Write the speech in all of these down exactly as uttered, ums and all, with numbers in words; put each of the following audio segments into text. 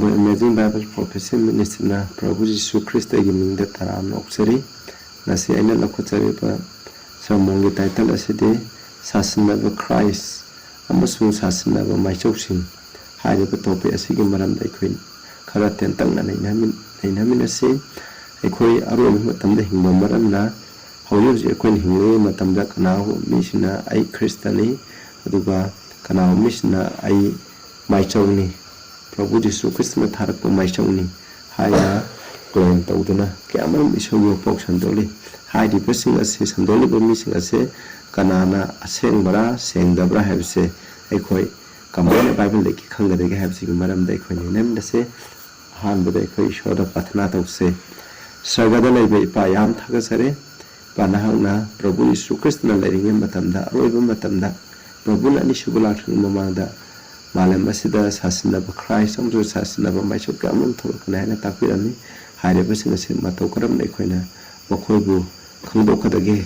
Amazing Bible profession ꯃꯤꯅꯤꯁꯇ꯭ꯔꯤꯅ ꯄ꯭ꯔꯚꯨ ꯖꯤꯁꯨ ꯈ꯭ꯔꯤꯁꯇꯒꯤ ꯃꯤꯡꯗ ꯇꯔꯥꯝꯅ ꯑꯣꯛꯆꯔꯤ꯫ ꯉꯁꯤ ꯑꯩꯅ ꯂꯧꯈꯠꯆꯔꯤꯕ ꯁꯔꯃꯣꯟꯒꯤ ꯇꯥꯏꯇꯜ ꯑꯁꯤꯗꯤ ꯁꯥꯁꯤꯟꯅꯕ ꯈ꯭ꯔꯥꯏꯁ ꯑꯃꯁꯨꯡ ꯁꯥꯁꯤꯟꯅꯕ ꯃꯥꯏꯆꯧꯁꯤꯡ ꯍꯥꯏꯔꯤꯕ ꯇꯣꯄꯤꯛ ꯑꯁꯤꯒꯤ ꯃꯔꯝꯗ ꯑꯩꯈꯣꯏ ꯈꯔ ꯇꯦꯟꯇꯛꯅ ꯅꯩꯅꯃꯤꯟ-, ꯅꯩꯅꯃꯤꯟꯅꯁꯤ꯫ ꯑꯩꯈꯣꯏ ꯑꯔꯣꯏꯕ ꯃꯇꯝꯗ ꯍꯤꯡꯕ ꯃꯔꯝꯅ ꯍꯧꯖꯤꯛ ꯍꯧꯖꯤꯛ ꯑꯩꯈꯣꯏꯅ ꯍꯤꯡꯂꯤꯉꯩ ꯃꯇꯝꯗ ꯀꯅꯥꯒꯨꯝꯕ ꯃꯤꯁꯤꯡꯅ "ꯑꯩ ꯈ꯭ꯔꯤꯁꯇꯅꯤ", ꯑꯗꯨꯒ ꯀꯅꯥꯒꯨꯝꯕ ꯃꯤꯁꯤꯡꯅ "ꯑꯩ ꯃꯥꯏꯆꯧꯅꯤ", "ꯄ꯭ꯔꯚꯨ ꯖꯤꯁꯨ ꯈ꯭ꯔꯤꯁꯇꯅ ꯊꯥꯔꯛꯄ ꯃꯥꯏꯆꯧꯅꯤ" ꯍꯥꯏꯅ ꯀ꯭ꯂꯦꯝ ꯇꯧꯗꯨꯅ ꯀꯌꯥꯃꯔꯨꯝ ꯏꯁꯣꯔꯒꯤ ꯋꯥꯐꯥꯎ ꯁꯟꯗꯣꯛꯂꯤ꯫ ꯍꯥꯏꯔꯤꯕꯁꯤꯡ ꯑꯁꯤ, ꯁꯟꯗꯣꯛꯂꯤꯕ ꯃꯤꯁꯤꯡ ꯑꯁꯤ ꯀꯅꯥꯅ ꯑꯁꯦꯡꯕꯔꯥ ꯁꯦꯡꯗꯕ꯭ꯔꯥ ꯍꯥꯏꯕꯁꯦ ꯑꯩꯈꯣꯏ ꯀꯃꯥꯏꯅ ꯕꯥꯏꯕꯜꯗꯒꯤ ꯈꯪꯒꯗꯒꯦ ꯍꯥꯏꯕꯁꯤꯒꯤ ꯃꯔꯝꯗ ꯑꯩꯈꯣꯏ ꯅꯩꯅꯃꯤꯟꯅꯁꯦ꯫ ꯑꯍꯥꯟꯕꯗ ꯑꯩꯈꯣꯏ ꯏꯁꯣꯔꯗ ꯄ꯭ꯔꯥꯊꯅꯥ ꯇꯧꯁꯦ꯫ ꯁꯔꯒꯗ ꯂꯩꯕ ꯏꯄꯥ, ꯌꯥꯝ ꯊꯥꯒꯠꯆꯔꯤ꯫ ꯏꯄꯥ, ꯅꯍꯥꯛꯅ ꯄ꯭ꯔꯚꯨ ꯌꯤꯁꯨ ꯈ꯭ꯔꯤꯁꯇꯅ ꯂꯩꯔꯤꯉꯩ ꯃꯇꯝꯗ, ꯑꯔꯣꯏꯕ ꯃꯇꯝꯗ, ꯄ꯭ꯔꯚꯨꯅ ꯑꯅꯤꯁꯨꯕ ꯂꯥꯛꯇ꯭ꯔꯤꯉꯩ ꯃꯃꯥꯡꯗ ꯃꯥꯂꯦꯝ ꯑꯁꯤꯗ ꯁꯥꯁꯤꯟꯅꯕ ꯈ꯭ꯔꯥꯏꯁ ꯑꯃꯁꯨꯡ ꯁꯥꯁꯤꯟꯅꯕ ꯃꯥꯏꯆꯧ ꯀꯌꯥ ꯑꯃ ꯊꯣꯛꯂꯛꯀꯅꯤ ꯍꯥꯏꯅ ꯇꯥꯛꯄꯤꯔꯝꯃꯤ꯫ ꯍꯥꯏꯔꯤꯕꯁꯤꯡ ꯑꯁꯤ ꯃꯇꯧ ꯀꯔꯝꯅ ꯑꯩꯈꯣꯏꯅ ꯃꯈꯣꯏꯕꯨ ꯈꯪꯗꯣꯛꯀꯗꯒꯦ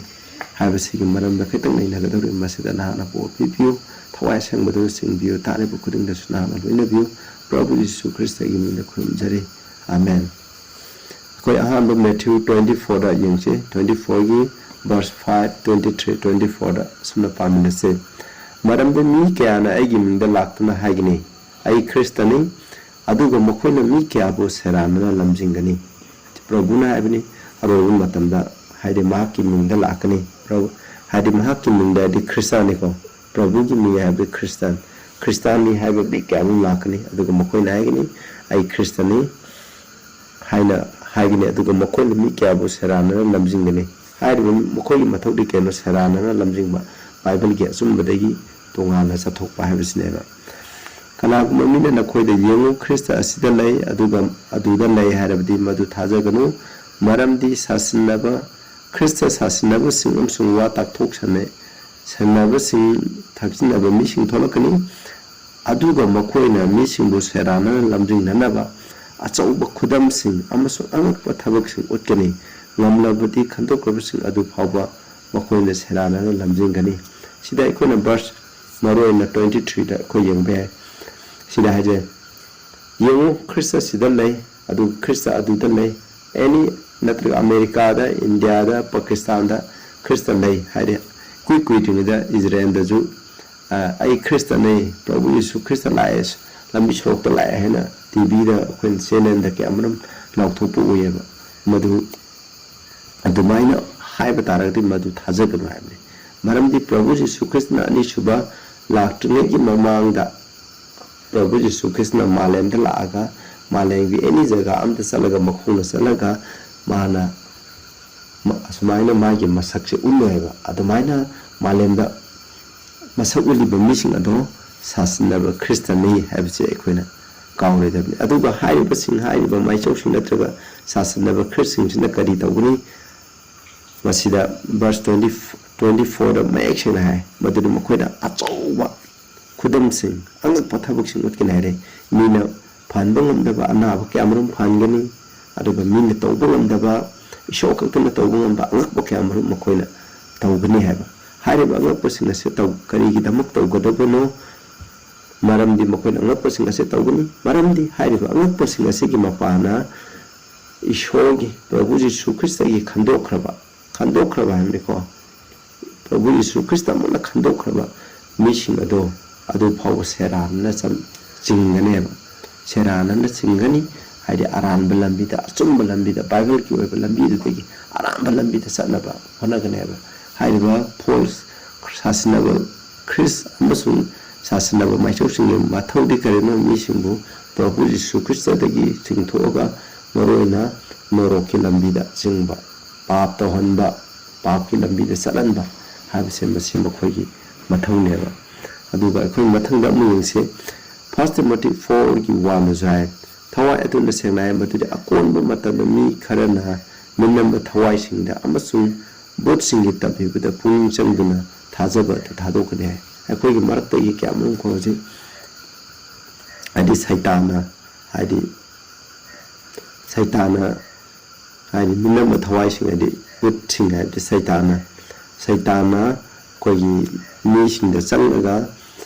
ꯍꯥꯏꯕꯁꯤꯒꯤ ꯃꯔꯝꯗ ꯈꯤꯇꯪ ꯅꯩꯅꯒꯗꯧꯔꯤ꯫ ꯃꯁꯤꯗ ꯅꯍꯥꯛꯅ ꯕꯣꯔ ꯄꯤꯕꯤꯌꯨ, ꯊꯋꯥꯏ ꯑꯁꯦꯡꯕꯗꯨꯅ ꯆꯤꯡꯕꯤꯌꯨ, ꯇꯥꯔꯤꯕ ꯈꯨꯗꯤꯡꯗꯁꯨ ꯅꯍꯥꯛꯅ ꯂꯣꯏꯅꯕꯤꯌꯨ꯫ ꯄ꯭ꯔꯚꯨ ꯌꯤꯁꯨ ꯈ꯭ꯔꯤꯁꯇꯒꯤ ꯃꯤꯡꯗ ꯈꯨꯔꯨꯝꯖꯔꯤ꯫ ꯑꯥꯃꯦꯟ꯫ ꯑꯩꯈꯣꯏ ꯑꯍꯥꯟꯕ ꯃꯦꯊ꯭ꯌꯨ ꯇ꯭ꯋꯦꯟꯇꯤ ꯐꯣꯔꯗ ꯌꯦꯡꯁꯤ꯫ ꯇ꯭ꯋꯦꯟꯇꯤ ꯐꯣꯔꯒꯤ verse five, twenty three, twenty ꯐꯣꯔꯗ ꯑꯁꯨꯝꯅ ꯄꯥꯃꯤꯟꯅꯁꯤ꯫ "ꯃꯔꯝꯗꯤ ꯃꯤ ꯀꯌꯥꯅ ꯑꯩꯒꯤ ꯃꯤꯡꯗ ꯂꯥꯛꯇꯨꯅ ꯍꯥꯏꯒꯅꯤ, 'ꯑꯩ ꯈ꯭ꯔꯤꯁꯇꯅꯤ', ꯑꯗꯨꯒ ꯃꯈꯣꯏꯅ ꯃꯤ ꯀꯌꯥꯕꯨ ꯁꯦꯔꯥꯟꯅꯅ ꯂꯝꯖꯤꯡꯒꯅꯤ"꯫ ꯄ꯭ꯔꯚꯨꯅ ꯍꯥꯏꯕꯅꯤ, ꯑꯔꯣꯏꯕ ꯃꯇꯝꯗ, ꯍꯥꯏꯗꯤ ꯃꯍꯥꯛꯀꯤ ꯃꯤꯡꯗ ꯂꯥꯛꯀꯅꯤ꯫ ꯄ꯭ꯔꯚꯨ, ꯍꯥꯏꯗꯤ ꯃꯍꯥꯛꯀꯤ ꯃꯤꯡꯗ ꯍꯥꯏꯗꯤ ꯈ꯭ꯔꯤꯁꯇꯅꯤꯀꯣ꯫ ꯄ꯭ꯔꯚꯨꯒꯤ ꯃꯤꯡ ꯍꯥꯏꯕꯗꯤ ꯈ꯭ꯔꯤꯁꯇꯟ, ꯈ꯭ꯔꯤꯁꯇꯥꯟꯅꯤ ꯍꯥꯏꯕ ꯃꯤ ꯀꯌꯥ ꯑꯃ ꯂꯥꯛꯀꯅꯤ, ꯑꯗꯨꯒ ꯃꯈꯣꯏꯅ ꯍꯥꯏꯒꯅꯤ, "ꯑꯩ ꯈ꯭ꯔꯤꯁꯇꯅꯤ" ꯍꯥꯏꯅ ꯍꯥꯏꯒꯅꯤ, ꯑꯗꯨꯒ ꯃꯈꯣꯏꯅ ꯃꯤ ꯀꯌꯥꯕꯨ ꯁꯦꯔꯥꯟꯅꯅ ꯂꯝꯖꯤꯡꯒꯅꯤ꯫ ꯍꯥꯏꯔꯤꯕ ꯃꯈꯣꯏꯒꯤ ꯃꯊꯧꯗꯤ ꯀꯩꯅꯣ? ꯁꯦꯔꯥꯟꯅꯅ ꯂꯝꯖꯤꯡꯕ, ꯕꯥꯏꯕꯜꯒꯤ ꯑꯆꯨꯝꯕꯗꯒꯤ ꯇꯣꯉꯥꯟꯅ ꯆꯠꯊꯣꯛꯄ ꯍꯥꯏꯕꯁꯤꯅꯦꯕ꯫ ꯀꯅꯥꯒꯨꯝꯕ ꯃꯤꯅ ꯅꯈꯣꯏꯗ, "ꯌꯦꯡꯉꯨ, ꯈ꯭ꯔꯤꯁꯇ ꯑꯁꯤꯗ ꯂꯩ, ꯑꯗꯨꯒ ꯑꯗꯨꯗ ꯂꯩ" ꯍꯥꯏꯔꯕꯗꯤ ꯃꯗꯨ ꯊꯥꯖꯒꯅꯨ, ꯃꯔꯝꯗꯤ ꯁꯥꯁꯤꯟꯅꯕ, ꯈ꯭ꯔꯤꯁꯇ ꯁꯥꯁꯤꯟꯅꯕꯁꯤꯡ ꯑꯃꯁꯨꯡ ꯋꯥ ꯇꯥꯛꯊꯣꯛ ꯁꯟꯅ-, ꯁꯟꯅꯕꯁꯤꯡ, ꯊꯛꯆꯤꯟꯅꯕ ꯃꯤꯁꯤꯡ ꯊꯣꯛꯂꯛꯀꯅꯤ, ꯑꯗꯨꯒ ꯃꯈꯣꯏꯅ ꯃꯤꯁꯤꯡꯕꯨ ꯁꯦꯔꯥꯟꯅꯅ ꯂꯝꯖꯤꯡꯅꯅꯕ ꯑꯆꯧꯕ ꯈꯨꯗꯝꯁꯤꯡ ꯑꯃꯁꯨꯡ ꯑꯉꯛꯄ ꯊꯕꯛꯁꯤꯡ ꯎꯠꯀꯅꯤ꯫ ꯉꯝꯂꯕꯗꯤ ꯈꯟꯗꯣꯛꯈ꯭ꯔꯕꯁꯤꯡ ꯑꯗꯨ ꯐꯥꯎꯕ ꯃꯈꯣꯏꯅ ꯁꯦꯔꯥꯟꯅꯅ ꯂꯝꯖꯤꯡꯒꯅꯤ꯫ ꯁꯤꯗ ꯑꯩꯈꯣꯏꯅ ꯚꯔꯁ, ꯃꯔꯨꯑꯣꯏꯅ ꯇ꯭ꯋꯦꯟꯇꯤ ꯊ꯭ꯔꯤꯗ ꯑꯩꯈꯣꯏ ꯌꯦꯡꯕ ꯌꯥꯏ꯫ ꯁꯤꯗ ꯍꯥꯏꯖꯩ, ꯌꯦꯡꯉꯨ, ꯈ꯭ꯔꯤꯁꯇ ꯁꯤꯗ ꯂꯩ, ꯑꯗꯨ ꯈ꯭ꯔꯤꯁꯇ ꯑꯗꯨꯗ ꯂꯩ, ꯑꯦꯅꯤ, ꯅꯠꯇ꯭ꯔꯒ ꯑꯃꯦꯔꯤꯀꯥꯗ, ꯏꯟꯗꯤꯌꯥꯗ, ꯄꯥꯀꯤꯁꯇꯥꯟꯗ ꯈ꯭ꯔꯤꯁꯇ ꯂꯩ ꯍꯥꯏꯔꯦ꯫ ꯏꯀꯨꯏ ꯀꯨꯏꯗ꯭ꯔꯤꯉꯩꯗ ꯏꯖꯔꯦꯜꯗꯁꯨ, ꯑ, "ꯑꯩ ꯈ꯭ꯔꯤꯁꯇꯅꯦ, ꯄ꯭ꯔꯚꯨ ꯌꯦꯁꯨ ꯈ꯭ꯔꯤꯁꯇ ꯂꯥꯛꯑꯦ, ꯂꯝꯕꯤ ꯁꯣꯔꯣꯛꯇ ꯂꯥꯛꯑꯦ" ꯍꯥꯏꯅ ꯇꯤ ꯚꯤꯗ ꯑꯩꯈꯣꯏꯅ ꯆꯦꯅꯦꯜꯗ ꯀꯌꯥꯃꯔꯨꯝ ꯂꯥꯎꯊꯣꯛꯄ ꯎꯏꯌꯦꯕ꯫ ꯃꯗꯨ ꯑꯗꯨꯃꯥꯏꯅ ꯍꯥꯏꯕ ꯇꯥꯔꯒꯗꯤ ꯃꯗꯨ ꯊꯥꯖꯒꯅꯨ ꯍꯥꯏꯕꯅꯤ꯫ ꯃꯔꯝꯗꯤ ꯄ꯭ꯔꯚꯨ ꯖꯤꯁꯨ ꯈ꯭ꯔꯤꯁꯇꯅ ꯑꯅꯤꯁꯨꯕ ꯂꯥꯛꯇ꯭ꯔꯤꯉꯩꯒꯤ ꯃꯃꯥꯡꯗ ꯄ꯭ꯔꯚꯨ ꯖꯤꯁꯨ ꯈ꯭ꯔꯤꯁꯇꯅ ꯃꯥꯂꯦꯝꯗ ꯂꯥꯛꯑꯒ, ꯃꯥꯂꯦꯝꯒꯤ ꯑꯦꯅꯤ ꯖꯒꯥ ꯑꯝꯗ ꯆꯠꯂꯒ, ꯃꯈꯣꯡꯅ ꯆꯠꯂꯒ, ꯃꯥꯅ ꯃ-, ꯑꯁꯨꯃꯥꯏꯅ ꯃꯥꯒꯤ ꯃꯁꯛꯁꯦ ꯎꯠꯂꯣꯏ ꯍꯥꯏꯕ꯫ ꯑꯗꯨꯃꯥꯏꯅ ꯃꯥꯂꯦꯝꯗ ꯃꯁꯛ ꯎꯠꯂꯤꯕ ꯃꯤꯁꯤꯡ ꯑꯗꯣ ꯁꯥꯁꯤꯟꯅꯕ ꯈ꯭ꯔꯤꯁꯇꯅꯤ ꯍꯥꯏꯕꯁꯦ ꯑꯩꯈꯣꯏꯅ ꯀꯥꯎꯔꯣꯏꯗꯕꯅꯤ꯫ ꯑꯗꯨꯒ ꯍꯥꯏꯔꯤꯕꯁꯤꯡ, ꯍꯥꯏꯔꯤꯕ ꯃꯥꯏꯆꯧꯁꯤꯡ ꯅꯠꯇ꯭ꯔꯒ ꯁꯥꯁꯤꯟꯅꯕ ꯈ꯭ꯔꯤꯁꯁꯤꯡꯁꯤꯅ ꯀꯔꯤ ꯇꯧꯒꯅꯤ? ꯃꯁꯤꯗ verse twenty, twenty fourꯗ ꯃꯌꯦꯛ ꯁꯦꯡꯅ ꯍꯥꯏ, ꯃꯗꯨꯗꯤ ꯃꯈꯣꯏꯅ ꯑꯆꯧꯕ ꯈꯨꯗꯝꯁꯤꯡ, ꯑꯉꯛꯄ ꯊꯕꯛꯁꯤꯡ ꯎꯠꯀꯅꯤ ꯍꯥꯏꯔꯦ꯫ ꯃꯤꯅ ꯐꯍꯟꯕ ꯉꯝꯗꯕ ꯑꯅꯥꯕ ꯀꯌꯥꯃꯔꯨꯝ ꯐꯍꯟꯒꯅꯤ, ꯑꯗꯨꯒ ꯃꯤꯅ ꯇꯧꯕ ꯉꯝꯗꯕ, ꯏꯁꯣꯔ ꯈꯛꯇꯅ ꯇꯧꯕ ꯉꯝꯕ ꯑꯉꯛꯄ ꯀꯌꯥꯃꯔꯨꯝ ꯃꯈꯣꯏꯅ ꯇꯧꯒꯅꯤ ꯍꯥꯏꯕ꯫ ꯍꯥꯏꯔꯤꯕ ꯑꯉꯛꯄꯁꯤꯡ ꯑꯁꯤ ꯇꯧ-, ꯀꯔꯤꯒꯤꯗꯃꯛ ꯇꯧꯒꯗꯕꯅꯣ? ꯃꯔꯝꯗꯤ ꯃꯈꯣꯏꯅ ꯑꯉꯛꯄꯁꯤꯡ ꯑꯁꯤ ꯇꯧꯒꯅꯤ꯫ ꯃꯔꯝꯗꯤ ꯍꯥꯏꯔꯤꯕ ꯑꯉꯛꯄꯁꯤꯡ ꯑꯁꯤꯒꯤ ꯃꯄꯥꯅ ꯏꯁꯣꯔꯒꯤ, ꯄ꯭ꯔꯚꯨ ꯖꯤꯁꯨ ꯈ꯭ꯔꯤꯁꯇꯒꯤ ꯈꯟꯗꯣꯛꯈ꯭ꯔꯕ, ꯈꯟꯗꯣꯛꯈ꯭ꯔꯕ ꯍꯥꯏꯕꯅꯤꯀꯣ, ꯄ꯭ꯔꯚꯨ ꯌꯤꯁꯨ ꯈ꯭ꯔꯤꯁꯇ ꯑꯃꯨꯛꯅ ꯈꯟꯗꯣꯛꯈ꯭ꯔꯕ ꯃꯤꯁꯤꯡ ꯑꯗꯣ ꯑꯗꯨ ꯐꯥꯎꯕ ꯁꯦꯔꯥꯟꯅꯅ ꯆꯝ-, ꯆꯤꯡꯒꯅꯦꯕ꯫ ꯁꯦꯔꯥꯟꯅꯅ ꯆꯤꯡꯒꯅꯤ, ꯍꯥꯏꯗꯤ ꯑꯔꯥꯟꯕ ꯂꯝꯕꯤꯗ, ꯑꯆꯨꯝꯕ ꯂꯝꯕꯤꯗ, ꯕꯥꯏꯕꯜꯒꯤ ꯑꯣꯏꯕ ꯂꯝꯕꯤꯗꯨꯗꯒꯤ ꯑꯔꯥꯟꯕ ꯂꯝꯕꯤꯗ ꯆꯠꯅꯕ ꯍꯣꯠꯅꯒꯅꯦꯕ꯫ ꯍꯥꯏꯔꯤꯕ ꯐꯣꯜꯁ ꯁꯥꯁꯤꯟꯅꯕ ꯈ꯭ꯔꯤꯁ ꯑꯃꯁꯨꯡ ꯁꯥꯁꯤꯟꯅꯕ ꯃꯥꯏꯆꯧꯁꯤꯡꯒꯤ ꯃꯊꯧꯗꯤ ꯀꯔꯤꯅꯣ? ꯃꯤꯁꯤꯡꯕꯨ ꯄ꯭ꯔꯚꯨ ꯌꯤꯁꯨ ꯈ꯭ꯔꯤꯁꯇꯗꯒꯤ ꯆꯤꯡꯊꯣꯛꯑꯒ ꯃꯔꯨꯑꯣꯏꯅ ꯅꯣꯔꯣꯛꯀꯤ ꯂꯝꯕꯤꯗ ꯆꯤꯡꯕ, ꯄꯥꯞ ꯇꯧꯍꯟꯕ, ꯄꯥꯞꯀꯤ ꯂꯝꯕꯤꯗ ꯆꯠꯍꯟꯕ ꯍꯥꯏꯕꯁꯦ ꯃꯁꯤ ꯃꯈꯣꯏꯒꯤ ꯃꯊꯧꯅꯦꯕ꯫ ꯑꯗꯨꯒ ꯑꯩꯈꯣꯏ ꯃꯊꯪꯗ ꯑꯃꯨꯛ ꯌꯦꯡꯁꯤ, First Timothy fourꯒꯤ one ꯗꯁꯨ ꯍꯥꯏ, ꯊꯋꯥꯏ ꯑꯗꯨꯅ ꯁꯦꯡꯅ ꯍꯥꯏ ꯃꯗꯨꯗꯤ ꯑꯀꯣꯟꯕ ꯃꯇꯝꯗ ꯃꯤ ꯈꯔꯅ ꯃꯤꯅꯝꯕ ꯊꯋꯥꯏꯁꯤꯡꯗ ꯑꯃꯁꯨꯡ ꯚꯨꯠꯁꯤꯡꯒꯤ ꯇꯝꯕꯤꯕꯗ ꯄꯨꯛꯅꯤꯡ ꯆꯪꯗꯨꯅ ꯊꯥꯖꯕ ꯑꯗꯨ ꯊꯥꯗꯣꯛꯀꯅꯤ ꯍꯥꯏ꯫ ꯑꯩꯈꯣꯏꯒꯤ ꯃꯔꯛꯇꯒꯤ ꯀꯌꯥꯃꯔꯨꯝ ꯍꯧꯖꯤꯛ, ꯍꯥꯏꯗꯤ ꯁꯩꯇꯥꯟꯅ, ꯍꯥꯏꯗꯤ ꯁꯩꯇꯥꯟꯅ, ꯍꯥꯏꯗꯤ ꯃꯤꯅꯝꯕ ꯊꯋꯥꯏꯁꯤꯡ, ꯍꯥꯏꯗꯤ ꯚꯨꯠꯁꯤꯡ, ꯍꯥꯏꯕꯗꯤ ꯁꯩꯇꯥꯟꯅ, ꯁꯩꯇꯥꯟꯅ ꯑꯩꯈꯣꯏꯒꯤ ꯃꯤꯁꯤꯡꯗ ꯆꯪꯂꯒ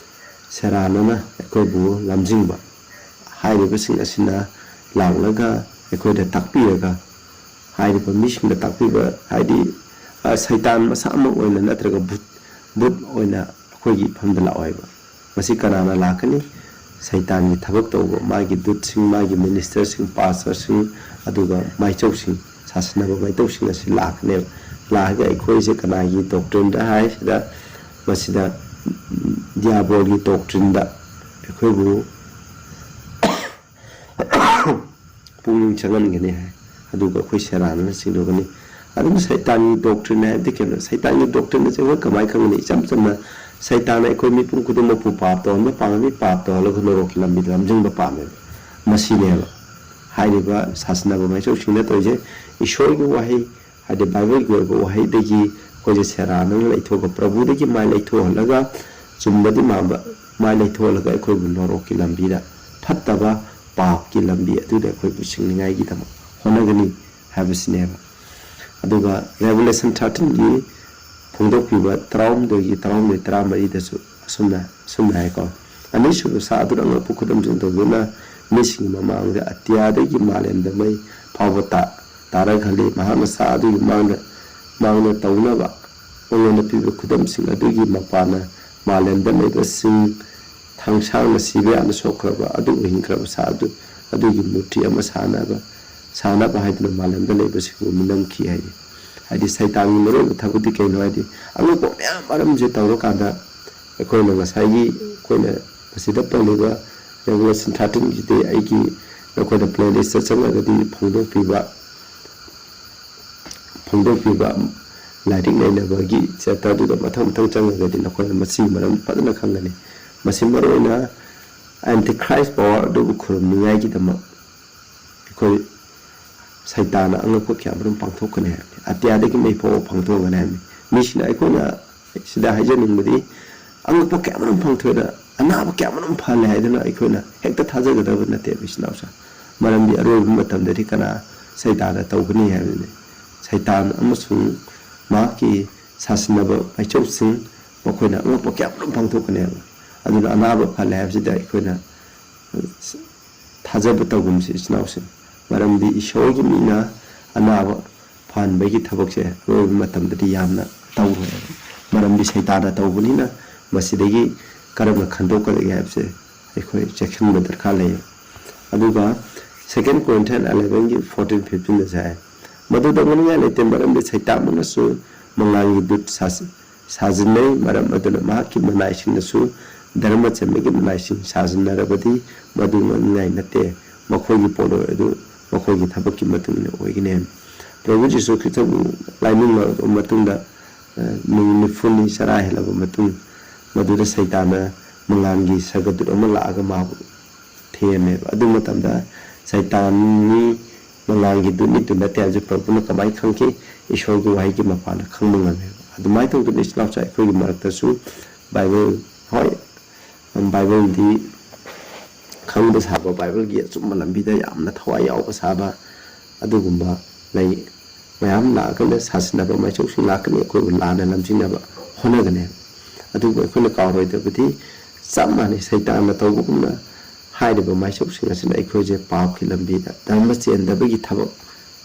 ꯁꯦꯔꯥꯟꯅꯅ ꯑꯩꯈꯣꯏꯕꯨ ꯂꯝꯖꯤꯡꯕ, ꯍꯥꯏꯔꯤꯕꯁꯤꯡ ꯑꯁꯤꯅ ꯂꯥꯛꯂꯒ ꯑꯩꯈꯣꯏꯗ ꯇꯥꯛꯄꯤꯔꯒ, ꯍꯥꯏꯔꯤꯕ ꯃꯤꯁꯤꯡꯗ ꯇꯥꯛꯄꯤꯕ, ꯍꯥꯏꯗꯤ, ꯑ, ꯁꯩꯇꯥꯟ ꯃꯁꯥꯃꯛ ꯑꯣꯏꯅ ꯅꯠꯇ꯭ꯔꯒ ꯚꯨꯠ, ꯚꯨꯠ ꯑꯣꯏꯅ ꯑꯩꯈꯣꯏꯒꯤ ꯏꯐꯝꯗ ꯂꯥꯛꯑꯣ ꯍꯥꯏꯕ꯫ ꯃꯁꯤ ꯀꯅꯥꯅ ꯂꯥꯛꯀꯅꯤ? ꯁꯩꯇꯥꯟꯒꯤ ꯊꯕꯛ ꯇꯧꯕ, ꯃꯥꯒꯤ ꯗꯨꯠꯁꯤꯡ, ꯃꯥꯒꯤ ꯃꯤꯅꯤꯁꯇꯔꯁꯤꯡ, ꯄꯥꯁꯇꯔꯁꯤꯡ, ꯑꯗꯨꯒ ꯃꯥꯏꯆꯧꯁꯤꯡ, ꯁꯥꯁꯟꯅꯕ ꯃꯥꯏꯆꯧꯁꯤꯡ ꯑꯁꯤ ꯂꯥꯛꯀꯅꯦꯕ꯫ ꯂꯥꯛꯑꯒ ꯑꯩꯈꯣꯏꯁꯦ ꯀꯅꯥꯒꯤ ꯗꯣꯛꯇ꯭ꯔꯤꯟꯗ ꯍꯥꯏꯁꯤꯗ, ꯃꯁꯤꯗ, ꯎꯝ, ꯗꯤꯌꯥꯕꯣꯜꯒꯤ ꯗꯣꯛꯇ꯭ꯔꯤꯟꯗ ꯑꯩꯈꯣꯏꯕꯨ ꯄꯨꯛꯅꯤꯡ ꯆꯪꯍꯟꯒꯅꯤ ꯍꯥꯏ꯫ ꯑꯗꯨꯒ ꯑꯩꯈꯣꯏ ꯁꯦꯔꯥꯟꯅꯅ ꯆꯤꯡꯅꯒꯅꯤ꯫ ꯑꯗꯨꯒ ꯁꯩꯇꯥꯟꯒꯤ ꯗꯣꯛꯇ꯭ꯔꯤꯟ ꯍꯥꯏꯕꯗꯤ ꯀꯩꯅꯣ? ꯁꯩꯇꯥꯟꯒꯤ ꯗꯣꯛꯇ꯭ꯔꯤꯟ ꯑꯁꯦ ꯑꯩꯈꯣꯏ ꯀꯃꯥꯏꯅ ꯈꯪꯒꯅꯤ? ꯏꯆꯝ ꯆꯝꯅ, ꯁꯩꯇꯥꯟꯅ ꯑꯩꯈꯣꯏ ꯃꯤꯄꯨꯝ ꯈꯨꯗꯤꯡꯃꯛꯄꯨ ꯄꯥꯞ ꯇꯧꯍꯟꯕ ꯄꯥꯝꯃꯤ, ꯄꯥꯞ ꯇꯧꯍꯜꯂꯒ ꯅꯣꯔꯣꯛꯀꯤ ꯂꯝꯕꯤꯗ ꯂꯝꯖꯤꯡꯕ ꯄꯥꯝꯃꯦꯕ꯫ ꯃꯁꯤꯅꯦꯕ ꯍꯥꯏꯔꯤꯕ ꯁꯥꯁꯟꯅꯕ ꯃꯥꯏꯆꯧꯁꯤꯡꯅ ꯇꯧꯔꯤꯁꯦ꯫ ꯏꯁꯣꯔꯒꯤ ꯋꯥꯍꯩ, ꯍꯥꯏꯗꯤ ꯕꯥꯏꯕꯜꯒꯤ ꯑꯣꯏꯕ ꯋꯥꯍꯩꯗꯒꯤ ꯑꯩꯈꯣꯏꯁꯦ ꯁꯦꯔꯥꯟꯅꯅ ꯂꯩꯊꯣꯛꯑꯒ, ꯄ꯭ꯔꯚꯨꯗꯒꯤ ꯃꯥꯏ ꯂꯩꯊꯣꯛꯍꯜꯂꯒ, ꯆꯨꯝꯕꯗꯤ ꯃꯥꯟꯕ ꯃꯥꯏ ꯂꯩꯊꯣꯛꯍꯜꯂꯒ ꯑꯩꯈꯣꯏꯕꯨ ꯅꯣꯔꯣꯛꯀꯤ ꯂꯝꯕꯤꯗ, ꯐꯠꯇꯕ ꯄꯥꯞꯀꯤ ꯂꯝꯕꯤ ꯑꯗꯨꯗ ꯑꯩꯈꯣꯏꯕꯨ ꯆꯤꯡꯅꯤꯡꯉꯥꯏꯒꯤꯗꯃꯛ ꯍꯣꯠꯅꯒꯅꯤ ꯍꯥꯏꯕꯁꯤꯅꯦꯕ꯫ ꯑꯗꯨꯒ Revelation thirteenꯒꯤ ꯐꯣꯡꯗꯣꯛꯄꯤꯕ ꯇꯔꯥꯍꯨꯝꯗꯣꯏꯒꯤ, ꯇꯔꯥꯍꯨꯝꯗꯣꯏ, ꯇꯔꯥꯃꯔꯤꯗꯁꯨ ꯑꯁꯨꯝꯅ, ꯑꯁꯨꯝꯅ ꯍꯥꯏꯀꯣ, "ꯑꯅꯤꯁꯨꯕ ꯁꯥ ꯑꯗꯨꯅ ꯑꯉꯛꯄ ꯈꯨꯗꯝꯁꯤꯡ ꯇꯧꯗꯨꯅ ꯃꯤꯁꯤꯡꯒꯤ ꯃꯃꯥꯡꯗ ꯑꯇꯤꯌꯥꯗꯒꯤ ꯃꯥꯂꯦꯝꯗ ꯃꯩ ꯐꯥꯎꯕ ꯇꯥ-, ꯇꯥꯔꯛꯍꯜꯂꯤ꯫ ꯃꯍꯥꯛꯅ ꯁꯥ ꯑꯗꯨꯒꯤ ꯃꯥꯡꯗ, ꯃꯥꯡꯗ ꯇꯧꯅꯕ ꯃꯉꯣꯟꯗ ꯄꯤꯕ ꯈꯨꯗꯝꯁꯤꯡ ꯑꯗꯨꯒꯤ ꯃꯄꯥꯟꯅ ꯃꯥꯂꯦꯝꯗ ꯂꯩꯕꯁꯤꯡ, ꯊꯥꯡꯁꯥꯡꯅ ꯁꯤꯕ ꯌꯥꯅ ꯁꯣꯛꯈ꯭ꯔꯕ ꯑꯗꯨꯕꯨ ꯍꯤꯡꯈ꯭ꯔꯕ ꯁꯥ ꯑꯗꯨ, ꯑꯗꯨꯒꯤ ꯃꯨꯔꯇꯤ ꯑꯃ ꯁꯥꯅꯕ, ꯁꯥꯅꯕ ꯍꯥꯏꯗꯨꯅ ꯃꯥꯂꯦꯝꯗ ꯂꯩꯕꯁꯤꯡꯕꯨ ꯃꯤꯅꯝꯈꯤ" ꯍꯥꯏꯔꯤ꯫ ꯍꯥꯏꯗꯤ ꯁꯩꯇꯥꯟꯒꯤ ꯃꯔꯨꯑꯣꯏꯕ ꯊꯕꯛꯇꯤ ꯀꯩꯅꯣ ꯍꯥꯏꯗꯤ, ꯑꯉꯛꯄ ꯃꯌꯥꯝ ꯃꯔꯝꯁꯦ ꯇꯧꯔꯀꯥꯟꯗ, ꯑꯩꯈꯣꯏꯅ ꯉꯁꯥꯏꯒꯤ, ꯑꯩꯈꯣꯏꯅ ꯃꯁꯤꯗ ꯄꯜꯂꯤꯕ Revelation thirteenꯒꯤꯗꯤ ꯑꯩꯒꯤ, ꯅꯈꯣꯏꯅ playlistꯇ ꯆꯪꯉꯒꯗꯤ ꯐꯣꯡꯗꯣꯛꯄꯤꯕ, ꯐꯣꯡꯗꯣꯛꯄꯤꯕ ꯂꯥꯏꯔꯤꯛ ꯅꯩꯅꯕꯒꯤ chapterꯗꯨꯗ ꯃꯊꯪ ꯃꯊꯪ ꯆꯪꯉꯒꯗꯤ ꯅꯈꯣꯏꯅ ꯃꯁꯤꯒꯤ ꯃꯔꯝ ꯐꯖꯅ ꯈꯪꯒꯅꯤ꯫ ꯃꯁꯤ ꯃꯔꯨꯑꯣꯏꯅ Antichrist power ꯑꯗꯨꯕꯨ ꯈꯨꯔꯨꯝꯅꯤꯡꯉꯥꯏꯒꯤꯗꯃꯛ ꯑꯩꯈꯣꯏ ꯁꯩꯇꯥꯟꯅ ꯑꯉꯛꯄ ꯀꯌꯥ ꯃꯔꯨꯝ ꯄꯥꯡꯊꯣꯛꯀꯅꯤ ꯍꯥꯏꯕꯅꯤ꯫ ꯑꯇꯤꯌꯥꯗꯒꯤ ꯃꯩ ꯐꯥꯎꯕ ꯄꯥꯡꯊꯣꯛꯀꯅꯤ ꯍꯥꯏꯕꯅꯤ꯫ ꯃꯤꯁꯤꯡꯅ ꯑꯩꯈꯣꯏꯅ ꯁꯤꯗ ꯍꯥꯏꯖꯅꯤꯡꯕꯗꯤ, ꯑꯉꯛꯄ ꯀꯌꯥ ꯃꯔꯨꯝ ꯄꯥꯡꯊꯣꯛꯑꯦꯅ, ꯑꯅꯥꯕ ꯀꯌꯥ ꯃꯔꯨꯝ ꯐꯍꯜꯂꯦ ꯍꯥꯏꯗꯨꯅ ꯑꯩꯈꯣꯏꯅ ꯍꯦꯛꯇ ꯊꯥꯖꯒꯗꯕ ꯅꯠꯇꯦꯕ, ꯏꯆꯤꯟ ꯏꯅꯥꯎꯁꯦ꯫ ꯃꯔꯝꯗꯤ ꯑꯔꯣꯏꯕ ꯃꯇꯝꯗꯗꯤ ꯀꯅꯥ? ꯁꯩꯇꯥꯟꯅ ꯇꯧꯒꯅꯤ ꯍꯥꯏꯕꯅꯤ꯫ ꯁꯩꯇꯥꯟ ꯑꯃꯁꯨꯡ ꯃꯍꯥꯛꯀꯤ ꯁꯥꯁꯤꯟꯅꯕ ꯃꯥꯏꯆꯧꯁꯤꯡ, ꯃꯈꯣꯏꯅ ꯑꯉꯛꯄ ꯀꯌꯥ ꯃꯔꯨꯝ ꯄꯥꯡꯊꯣꯛꯀꯅꯤ ꯍꯥꯏꯕ꯫ ꯑꯗꯨꯅ ꯑꯅꯥꯕ ꯐꯍꯜꯂꯦ ꯍꯥꯏꯕꯁꯤꯗ ꯑꯩꯈꯣꯏꯅ ꯊꯥꯖꯕ ꯇꯧꯒꯨꯝꯁꯤ ꯏꯆꯤꯟ ꯏꯅꯥꯎꯁꯤꯡ꯫ ꯃꯔꯝꯗꯤ ꯏꯁꯣꯔꯒꯤ ꯃꯤꯅ ꯑꯅꯥꯕ ꯐꯍꯟꯕꯒꯤ ꯊꯕꯛꯁꯦ ꯑꯔꯣꯏꯕ ꯃꯇꯝꯗꯗꯤ ꯌꯥꯝꯅ ꯇꯧꯔꯣꯏ꯫ ꯃꯔꯝꯗꯤ ꯁꯩꯇꯥꯟꯅ ꯇꯧꯕꯅꯤꯅ ꯃꯁꯤꯗꯒꯤ ꯀꯔꯝꯅ ꯈꯟꯗꯣꯛꯀꯗꯒꯦ ꯍꯥꯏꯕꯁꯦ ꯑꯩꯈꯣꯏ ꯆꯦꯛꯁꯤꯟꯕ ꯗꯔꯀꯥꯔ ꯂꯩ꯫ ꯑꯗꯨꯒ Second Corinthians eleven ꯒꯤ fourteen fifteen ꯗꯁꯨ ꯍꯥꯏ, "ꯃꯗꯨꯗ ꯉꯥꯅꯤꯡꯉꯥꯏ ꯂꯩꯇꯦ, ꯃꯔꯝꯗꯤ ꯁꯩꯇꯥꯟ ꯑꯃꯅꯁꯨ ꯃꯉꯥꯜꯒꯤ ꯗꯨꯠ ꯁꯥ-, ꯁꯥꯖꯤꯟꯅꯩ꯫ ꯃꯔꯝ ꯑꯗꯨꯅ ꯃꯍꯥꯛꯀꯤ ꯃꯅꯥꯏꯁꯤꯡꯅꯁꯨ ꯙꯔꯃ ꯆꯦꯟꯕꯒꯤ ꯃꯅꯥꯏꯁꯤꯡ ꯁꯥꯖꯤꯟꯅꯔꯕꯗꯤ ꯃꯗꯨ ꯉꯥꯅꯤꯡꯉꯥꯏ ꯅꯠꯇꯦ꯫ ꯃꯈꯣꯏꯒꯤ ꯄꯣꯠꯂꯣꯏ ꯑꯗꯨ ꯃꯈꯣꯏꯒꯤ ꯊꯕꯛꯀꯤ ꯃꯇꯨꯡ ꯏꯟꯅ ꯑꯣꯏꯒꯅꯤ ꯍꯥꯏ"꯫ ꯄ꯭ꯔꯚꯨ ꯖꯤꯁꯨ ꯈ꯭ꯔꯤꯁꯇꯕꯨ ꯂꯥꯏꯅꯤꯡꯂꯕ ꯃꯇꯨꯡꯗ, ꯑ, ꯅꯨꯃꯤꯠ ꯅꯤꯐꯨꯅꯤ ꯆꯔꯥ ꯍꯦꯜꯂꯕ ꯃꯇꯨꯡ, ꯃꯗꯨꯗ ꯁꯩꯇꯥꯟꯅ ꯃꯉꯥꯜꯒꯤ ꯁꯔꯒꯗꯨꯠ ꯑꯃ ꯂꯥꯛꯑꯒ ꯃꯥꯕꯨ ꯊꯦꯝꯃꯦꯕ꯫ ꯑꯗꯨ ꯃꯇꯝꯗ ꯁꯩꯇꯥꯟꯅꯤ ꯃꯉꯥꯜꯒꯤ ꯗꯨꯠꯅꯤꯗꯨ ꯅꯠꯇꯦ ꯍꯥꯏꯕꯁꯦ ꯄ꯭ꯔꯚꯨꯅ ꯀꯃꯥꯏꯅ ꯈꯪꯈꯤ? ꯏꯁꯣꯔꯒꯤ ꯋꯥꯍꯩꯒꯤ ꯃꯄꯥꯟꯅ ꯈꯪꯕ ꯉꯝꯃꯦꯕ꯫ ꯑꯗꯨꯃꯥꯏꯅ ꯇꯧꯗꯅ ꯏꯆꯤꯜ ꯏꯅꯥꯎꯁꯥ ꯑꯩꯈꯣꯏꯒꯤ ꯃꯔꯛꯇꯁꯨ ꯕꯥꯏꯕꯜ, ꯍꯣꯏ, ꯕꯥꯏꯕꯜꯗꯤ ꯈꯪꯕ ꯁꯥꯕ, ꯕꯥꯏꯕꯜꯒꯤ ꯑꯆꯨꯝꯕ ꯂꯝꯕꯤꯗ ꯌꯥꯝꯅ ꯊꯋꯥꯏ ꯌꯥꯎꯕ ꯁꯥꯕ ꯑꯗꯨꯒꯨꯝꯕ ꯂꯩ꯫ ꯃꯌꯥꯝ ꯂꯥꯛꯑꯀꯥꯟꯗ ꯁꯥꯁꯤꯟꯅꯕ ꯃꯥꯏꯁꯧꯁꯤꯡ ꯂꯥꯛꯀꯅꯤ, ꯑꯩꯈꯣꯏꯕꯨ ꯂꯥꯟꯅ ꯂꯝꯖꯤꯡꯅꯕ ꯍꯣꯠꯅꯒꯅꯤ꯫ ꯑꯗꯨꯕꯨ ꯑꯩꯈꯣꯏꯅ ꯀꯥꯎꯔꯣꯏꯗꯕꯗꯤ ꯆꯞ ꯃꯥꯟꯅꯩ, ꯁꯩꯇꯥꯟꯅ ꯇꯧꯕꯒꯨꯝꯅ ꯍꯥꯏꯔꯤꯕ ꯃꯥꯏꯁꯧꯁꯤꯡ ꯑꯁꯤꯅ ꯑꯩꯈꯣꯏꯁꯦ ꯄꯥꯞꯀꯤ ꯂꯝꯕꯤꯗ, ꯙꯔꯃ ꯆꯦꯟꯗꯕꯒꯤ ꯊꯕꯛ,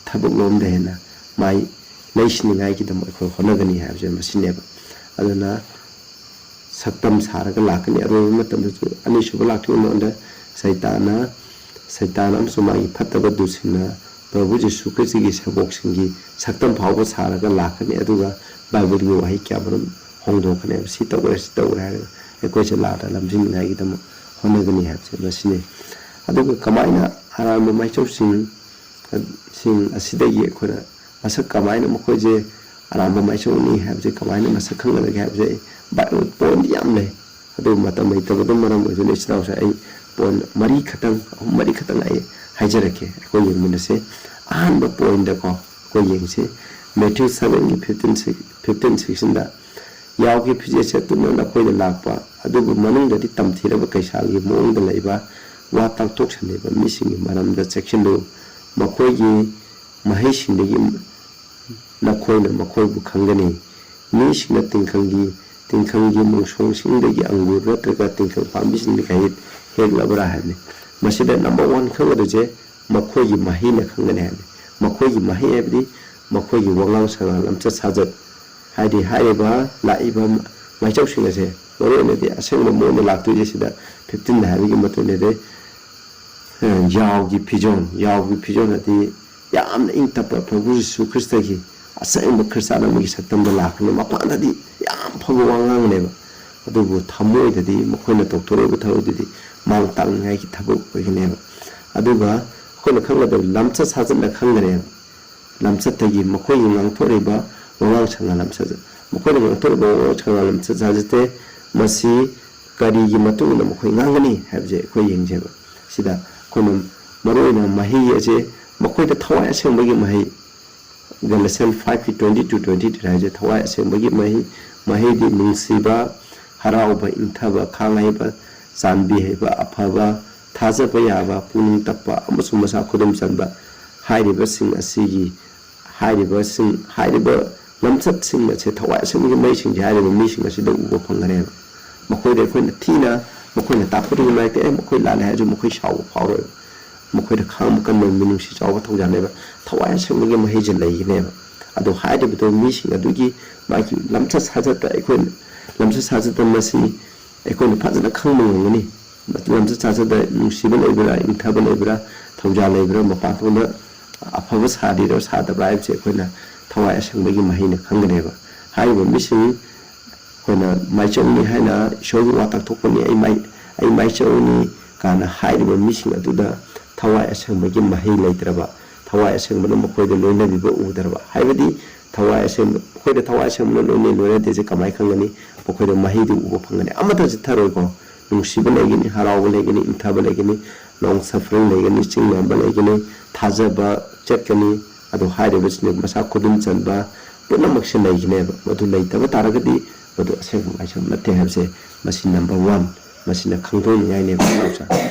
ꯊꯕꯛꯂꯣꯝꯗ ꯍꯦꯟꯅ ꯃꯥꯏ ꯂꯩꯁꯤꯟꯅꯤꯡꯉꯥꯏꯒꯤꯗꯃꯛ ꯑꯩꯈꯣꯏ ꯍꯣꯠꯅꯒꯅꯤ ꯍꯥꯏꯕꯁꯦ ꯃꯁꯤꯅꯦꯕ꯫ ꯑꯗꯨꯅ ꯁꯛꯇꯝ ꯁꯥꯔꯒ ꯂꯥꯛꯀꯅꯤ꯫ ꯑꯔꯣꯏꯕ ꯃꯇꯝꯗꯁꯨ ꯑꯅꯤꯁꯨꯕ ꯂꯥꯛꯇ꯭ꯔꯤꯉꯩ ꯃꯃꯥꯡꯗ ꯁꯩꯇꯥꯟꯅ, ꯁꯩꯇꯥꯟ ꯑꯃꯁꯨꯡ ꯃꯥꯒꯤ ꯐꯠꯇꯕ ꯗꯨꯠꯁꯤꯡꯅ ꯄ꯭ꯔꯚꯨ ꯖꯤꯁꯨ ꯈ꯭ꯔꯤꯁꯇꯒꯤ ꯁꯦꯕꯣꯛꯁꯤꯡꯒꯤ ꯁꯛꯇꯝ ꯐꯥꯎꯕ ꯁꯥꯔꯒ ꯂꯥꯛꯀꯅꯤ꯫ ꯑꯗꯨꯒ ꯕꯥꯏꯕꯜꯒꯤ ꯋꯥꯍꯩ ꯀꯌꯥꯃꯔꯨꯝ ꯍꯣꯡꯗꯣꯛꯀꯅꯦꯕ꯫ "ꯁꯤ ꯇꯧꯔꯦ, ꯁꯤ ꯇꯧꯔꯦ" ꯍꯥꯏꯔꯒ ꯑꯩꯈꯣꯏꯁꯦ ꯂꯥꯟꯅ ꯂꯝꯖꯤꯡꯅꯤꯡꯉꯥꯏꯒꯤꯗꯃꯛ ꯍꯣꯠꯅꯒꯅꯤ ꯍꯥꯏꯕꯁꯦ ꯃꯁꯤꯅꯤ꯫ ꯑꯗꯨꯒ ꯀꯃꯥꯏꯅ ꯑꯔꯥꯟꯕ ꯃꯥꯏꯆꯧꯁꯤꯡ, ꯁꯤꯡ ꯑꯁꯤꯗꯒꯤ ꯑꯩꯈꯣꯏꯅ ꯃꯁꯛ ꯀꯃꯥꯏꯅ ꯃꯈꯣꯏꯁꯦ ꯑꯔꯥꯟꯕ ꯃꯥꯏꯆꯧꯅꯤ ꯍꯥꯏꯕꯁꯦ ꯀꯃꯥꯏꯅ ꯃꯁꯛ ꯈꯪꯒꯗꯒꯦ ꯍꯥꯏꯕꯁꯦ ꯑꯩ ꯕꯥꯏꯕꯜ ꯄꯣꯏꯟ ꯌꯥꯝ ꯂꯩ꯫ ꯑꯗꯨꯕꯨ ꯃꯇꯝ ꯂꯩꯇꯕꯗꯨꯅ ꯃꯔꯝ ꯑꯣꯏꯗꯨꯅ ꯏꯆꯤꯟ ꯏꯅꯥꯎꯁꯦ ꯑꯩ ꯄꯣꯏꯟ ꯃꯔꯤ ꯈꯛꯇꯪ, ꯑꯍꯨꯝ ꯃꯔꯤ ꯈꯛꯇꯪ ꯑꯩ ꯍꯥꯏꯖꯔꯛꯀꯦ, ꯑꯩꯈꯣꯏ ꯌꯦꯡꯃꯤꯟꯅꯁꯦ꯫ ꯑꯍꯥꯟꯕ ꯄꯣꯏꯟꯗꯀꯣ ꯑꯩꯈꯣꯏ ꯌꯦꯡꯁꯤ, ꯃꯦꯊ꯭ꯌꯨ seven ꯒꯤ fifteen, fifteen sixteen ꯗ, "ꯌꯥꯎꯒꯤ ꯐꯤꯖꯦꯠ ꯁꯦꯠꯇꯨꯅ ꯅꯈꯣꯏꯗ ꯂꯥꯛꯄ, ꯑꯗꯨꯕꯨ ꯃꯅꯨꯡꯗꯗꯤ ꯇꯝꯊꯤꯔꯕ ꯀꯩꯁꯥꯜꯒꯤ ꯃꯑꯣꯡꯗ ꯂꯩꯕ ꯋꯥ ꯇꯥꯛꯊꯣꯛ ꯁꯟꯗꯦꯕ ꯃꯤꯁꯤꯡꯒꯤ ꯃꯔꯝꯗ ꯆꯦꯛꯁꯤꯜꯂꯨ꯫ ꯃꯈꯣꯏꯒꯤ ꯃꯍꯩꯁꯤꯡꯗꯒꯤ ꯅꯈꯣꯏꯅ ꯃꯈꯣꯏꯕꯨ ꯈꯪꯒꯅꯤ꯫ ꯃꯤꯁꯤꯡꯅ ꯇꯤꯡꯈꯪꯒꯤ, ꯇꯤꯡꯈꯪꯒꯤ ꯃꯣꯡꯁꯣꯡꯁꯤꯡꯗꯒꯤ ꯑꯪꯒꯨꯔ ꯅꯠꯇ꯭ꯔꯒ ꯇꯤꯡꯈꯪ ꯄꯥꯝꯕꯤꯁꯤꯡꯗꯒꯤ ꯍꯩ ꯍꯦꯛꯂꯕ꯭ꯔꯥ?" ꯍꯥꯏꯕꯅꯤ꯫ ꯃꯁꯤꯗ ꯅꯝꯕꯔ ꯋꯥꯟ ꯈꯪꯒꯗꯣꯏꯁꯦ ꯃꯈꯣꯏꯒꯤ ꯃꯍꯩꯅ ꯈꯪꯒꯅꯤ ꯍꯥꯏꯕꯅꯤ꯫ ꯃꯈꯣꯏꯒꯤ ꯃꯍꯩ ꯍꯥꯏꯕꯗꯤ ꯃꯈꯣꯏꯒꯤ ꯋꯥꯉꯥꯡ ꯁꯉꯥꯡ, ꯂꯝꯆꯠ ꯁꯥꯖꯠ, ꯍꯥꯏꯗꯤ ꯍꯥꯏꯔꯤꯕ ꯂꯥꯛꯏꯕ ꯃꯥꯏꯆꯧꯁꯤꯡ ꯑꯁꯦ, ꯃꯔꯨꯑꯣꯏꯅꯗꯤ ꯑꯁꯦꯡꯕ ꯃꯑꯣꯡꯗ ꯂꯥꯛꯇꯣꯏꯁꯦ ꯁꯤꯗ ꯐꯤꯐꯇꯤꯟꯗ ꯍꯥꯏꯕꯒꯤ ꯃꯇꯨꯡ ꯏꯟꯅꯗꯤ, ꯑ, ꯌꯥꯎꯒꯤ ꯐꯤꯖꯣꯜ, ꯌꯥꯎꯒꯤ ꯐꯤꯖꯣꯜ ꯑꯗꯤ ꯌꯥꯝꯅ ꯏꯪ ꯇꯞꯄ ꯄ꯭ꯔꯚꯨ ꯖꯤꯁꯨ ꯈ꯭ꯔꯤꯁꯇꯒꯤ ꯑꯁꯦꯡꯕ ꯈ꯭ꯔꯤꯁꯇꯥꯟ ꯑꯃꯒꯤ ꯁꯛꯇꯝꯗ ꯂꯥꯛꯀꯅꯤ꯫ ꯃꯄꯥꯟꯗꯗꯤ ꯌꯥꯝ ꯐꯕ ꯋꯥ ꯉꯥꯡꯒꯅꯦꯕ, ꯑꯗꯨꯕꯨ ꯊꯃꯣꯏꯗꯗꯤ ꯃꯈꯣꯏꯅ ꯇꯧꯊꯣꯔꯛꯏꯕ ꯊꯕꯛꯇꯨꯗꯤ ꯃꯥꯡ ꯇꯥꯛꯅꯤꯡꯉꯥꯏꯒꯤ ꯊꯕꯛ ꯑꯣꯏꯒꯅꯦꯕ꯫ ꯑꯗꯨꯒ ꯑꯩꯈꯣꯏꯅ ꯈꯪꯒꯗꯕ ꯂꯝꯆꯠ ꯁꯥꯖꯠꯅ ꯈꯪꯒꯅꯦꯕ꯫ ꯂꯝꯆꯠꯇꯒꯤ ꯃꯈꯣꯏꯒꯤ ꯉꯥꯡꯊꯣꯔꯛꯏꯕ ꯋꯥꯉꯥꯡ ꯁꯉꯥꯡ ꯂꯝꯆꯠ, ꯃꯈꯣꯏꯅ ꯉꯥꯡꯊꯣꯔꯛꯏꯕ ꯋꯥꯉꯥꯡ ꯁꯉꯥꯡ ꯂꯝꯆꯠ ꯁꯥꯖꯠꯁꯦ ꯃꯁꯤ ꯀꯔꯤꯒꯤ ꯃꯇꯨꯡ ꯏꯟꯅ ꯃꯈꯣꯏ ꯉꯥꯡꯒꯅꯤ ꯍꯥꯏꯕꯁꯦ ꯑꯩꯈꯣꯏ ꯌꯦꯡꯖꯦꯕ꯫ ꯁꯤꯗ ꯑꯩꯈꯣꯏꯅ ꯃꯔꯨꯑꯣꯏꯅ ꯃꯍꯩ ꯑꯁꯦ ꯃꯈꯣꯏꯗ ꯊꯋꯥꯏ ꯑꯁꯦꯡꯕꯒꯤ ꯃꯍꯩ, Galatians five ꯀꯤ twenty to twenty three ꯍꯥꯏꯁꯦ ꯊꯋꯥꯏ ꯑꯁꯦꯡꯕꯒꯤ ꯃꯍꯩ, ꯃꯍꯩꯗꯤ ꯅꯨꯡꯁꯤꯕ, ꯍꯔꯥꯎꯕ, ꯏꯪꯊꯕ, ꯈꯥꯡ ꯍꯩꯕ, ꯆꯥꯟꯕꯤ ꯍꯩꯕ, ꯑꯐꯕ, ꯊꯥꯖꯕ ꯌꯥꯕ, ꯄꯨꯛꯅꯤꯡ ꯇꯞꯄ ꯑꯃꯁꯨꯡ ꯃꯁꯥ ꯈꯨꯗꯨꯝ ꯆꯟꯕ ꯍꯥꯏꯔꯤꯕꯁꯤꯡ ꯑꯁꯤꯒꯤ, ꯍꯥꯏꯔꯤꯕꯁꯤꯡ, ꯍꯥꯏꯔꯤꯕ ꯂꯝꯆꯠꯁꯤꯡ ꯑꯁꯦ ꯊꯋꯥꯏ ꯑꯁꯦꯡꯕꯒꯤ ꯃꯍꯩꯁꯤꯡꯁꯦ ꯍꯥꯏꯔꯤꯕ ꯃꯤꯁꯤꯡ ꯑꯁꯤꯗ ꯎꯕ ꯐꯪꯒꯅꯦꯕ꯫ ꯃꯈꯣꯏꯗ ꯑꯩꯈꯣꯏꯅ ꯊꯤꯅ, ꯃꯈꯣꯏꯅ ꯇꯥꯛꯄꯗꯨ ꯅꯨꯡꯉꯥꯏꯇꯦ, ꯑꯦ, ꯃꯈꯣꯏ ꯂꯥꯜꯂꯦ ꯍꯥꯏꯔꯁꯨ ꯃꯈꯣꯏ ꯁꯥꯎꯕ ꯐꯥꯎꯔꯣꯏꯕ꯫ ꯃꯈꯣꯏꯗ ꯈꯥꯡꯕ ꯀꯟꯕ, ꯃꯤꯅꯨꯡꯁꯤ ꯆꯥꯎꯕ, ꯊꯧꯖꯥꯜ ꯂꯩꯕ, ꯊꯋꯥꯏ ꯑꯁꯦꯡꯕꯒꯤ ꯃꯍꯩꯁꯦ ꯂꯩꯒꯅꯦꯕ꯫ ꯑꯗꯣ ꯍꯥꯏꯔꯤꯕꯗꯣ ꯃꯤꯁꯤꯡ ꯑꯗꯨꯒꯤ ꯃꯥꯒꯤ ꯂꯝꯆꯠ ꯁꯥꯖꯠꯇ ꯑꯩꯈꯣꯏꯅ, ꯂꯝꯆꯠ ꯁꯥꯖꯠꯇ ꯃꯁꯤ ꯑꯩꯈꯣꯏꯅ ꯐꯖꯅ ꯈꯪꯕ ꯉꯝꯒꯅꯤ꯫ ꯂꯝꯆꯠ ꯁꯥꯖꯠꯇ ꯅꯨꯡꯁꯤꯕ ꯂꯩꯕ꯭ꯔꯥ, ꯏꯪꯊꯕ ꯂꯩꯕ꯭ꯔꯥ, ꯊꯧꯖꯥꯜ ꯂꯩꯕ꯭ꯔꯥ, ꯃꯄꯥꯟꯊꯣꯡꯗ ꯑꯐꯕ ꯁꯥꯔꯤꯔꯥ ꯁꯥꯗꯕ꯭ꯔꯥ ꯍꯥꯏꯕꯁꯦ ꯑꯩꯈꯣꯏꯅ ꯊꯋꯥꯏ ꯑꯁꯦꯡꯕꯒꯤ ꯃꯍꯩꯅ ꯈꯪꯒꯅꯦꯕ꯫ ꯍꯥꯏꯔꯤꯕ ꯃꯤꯁꯤꯡ ꯑꯩꯈꯣꯏꯅ ꯃꯥꯏꯆꯧꯅꯤ ꯍꯥꯏꯅ ꯏꯁꯣꯔꯒꯤ ꯋꯥ ꯇꯥꯛꯊꯣꯛꯄꯅꯤ, ꯑꯩ ꯃꯥꯏ-, ꯑꯩ ꯃꯥꯏꯆꯧꯅꯤ ꯀꯥꯏꯅ ꯍꯥꯏꯔꯤꯕ ꯃꯤꯁꯤꯡ ꯑꯗꯨꯗ ꯊꯋꯥꯏ ꯑꯁꯦꯡꯕꯒꯤ ꯃꯍꯩ ꯂꯩꯇ꯭ꯔꯕ, ꯊꯋꯥꯏ ꯑꯁꯦꯡꯕꯅ ꯃꯈꯣꯏꯗ ꯂꯣꯏꯅꯕꯤꯕ ꯎꯗ꯭ꯔꯕ, ꯍꯥꯏꯕꯗꯤ ꯊꯋꯥꯏ ꯑꯁꯦꯡꯕ, ꯃꯈꯣꯏꯗ ꯊꯋꯥꯏ ꯑꯁꯦꯡꯕꯅ ꯂꯣꯏꯅꯩ ꯂꯣꯏꯅꯗꯦꯁꯦ ꯀꯃꯥꯏꯅ ꯈꯪꯒꯅꯤ? ꯃꯈꯣꯏꯗ ꯃꯍꯩꯗꯨ ꯎꯕ ꯐꯪꯒꯅꯤ꯫ ꯑꯃꯠꯇ ꯆꯤꯠꯊꯔꯣꯏꯀꯣ꯫ ꯅꯨꯡꯁꯤꯕ ꯂꯩꯒꯅꯤ, ꯍꯔꯥꯎꯕ ꯂꯩꯒꯅꯤ, ꯏꯪꯊꯕ ꯂꯩꯒꯅꯤ, long suffering ꯂꯩꯒꯅꯤ, ꯆꯤꯡꯅꯕ ꯂꯩꯒꯅꯤ, ꯊꯥꯖꯕ ꯆꯠꯀꯅꯤ꯫ ꯑꯗꯨ ꯍꯥꯏꯔꯤꯕꯁꯤꯡ ꯃꯁꯥ ꯈꯨꯗꯨꯝ ꯆꯟꯕ ꯄꯨꯝꯅꯃꯛꯁꯦ ꯂꯩꯒꯅꯦꯕ꯫ ꯃꯗꯨ ꯂꯩꯇꯕ ꯇꯥꯔꯒꯗꯤ ꯃꯗꯨ ꯑꯁꯦꯡꯕ ꯃꯥꯏꯆꯧ ꯅꯠꯇꯦ ꯍꯥꯏꯕꯁꯦ ꯃꯁꯤ ꯅꯝꯕꯔ ꯋꯥꯟ, ꯃꯁꯤꯅ ꯈꯪꯗꯣꯛꯅꯤꯡꯉꯥꯏꯅꯦꯕ ꯏꯅꯥꯎꯆꯥ꯫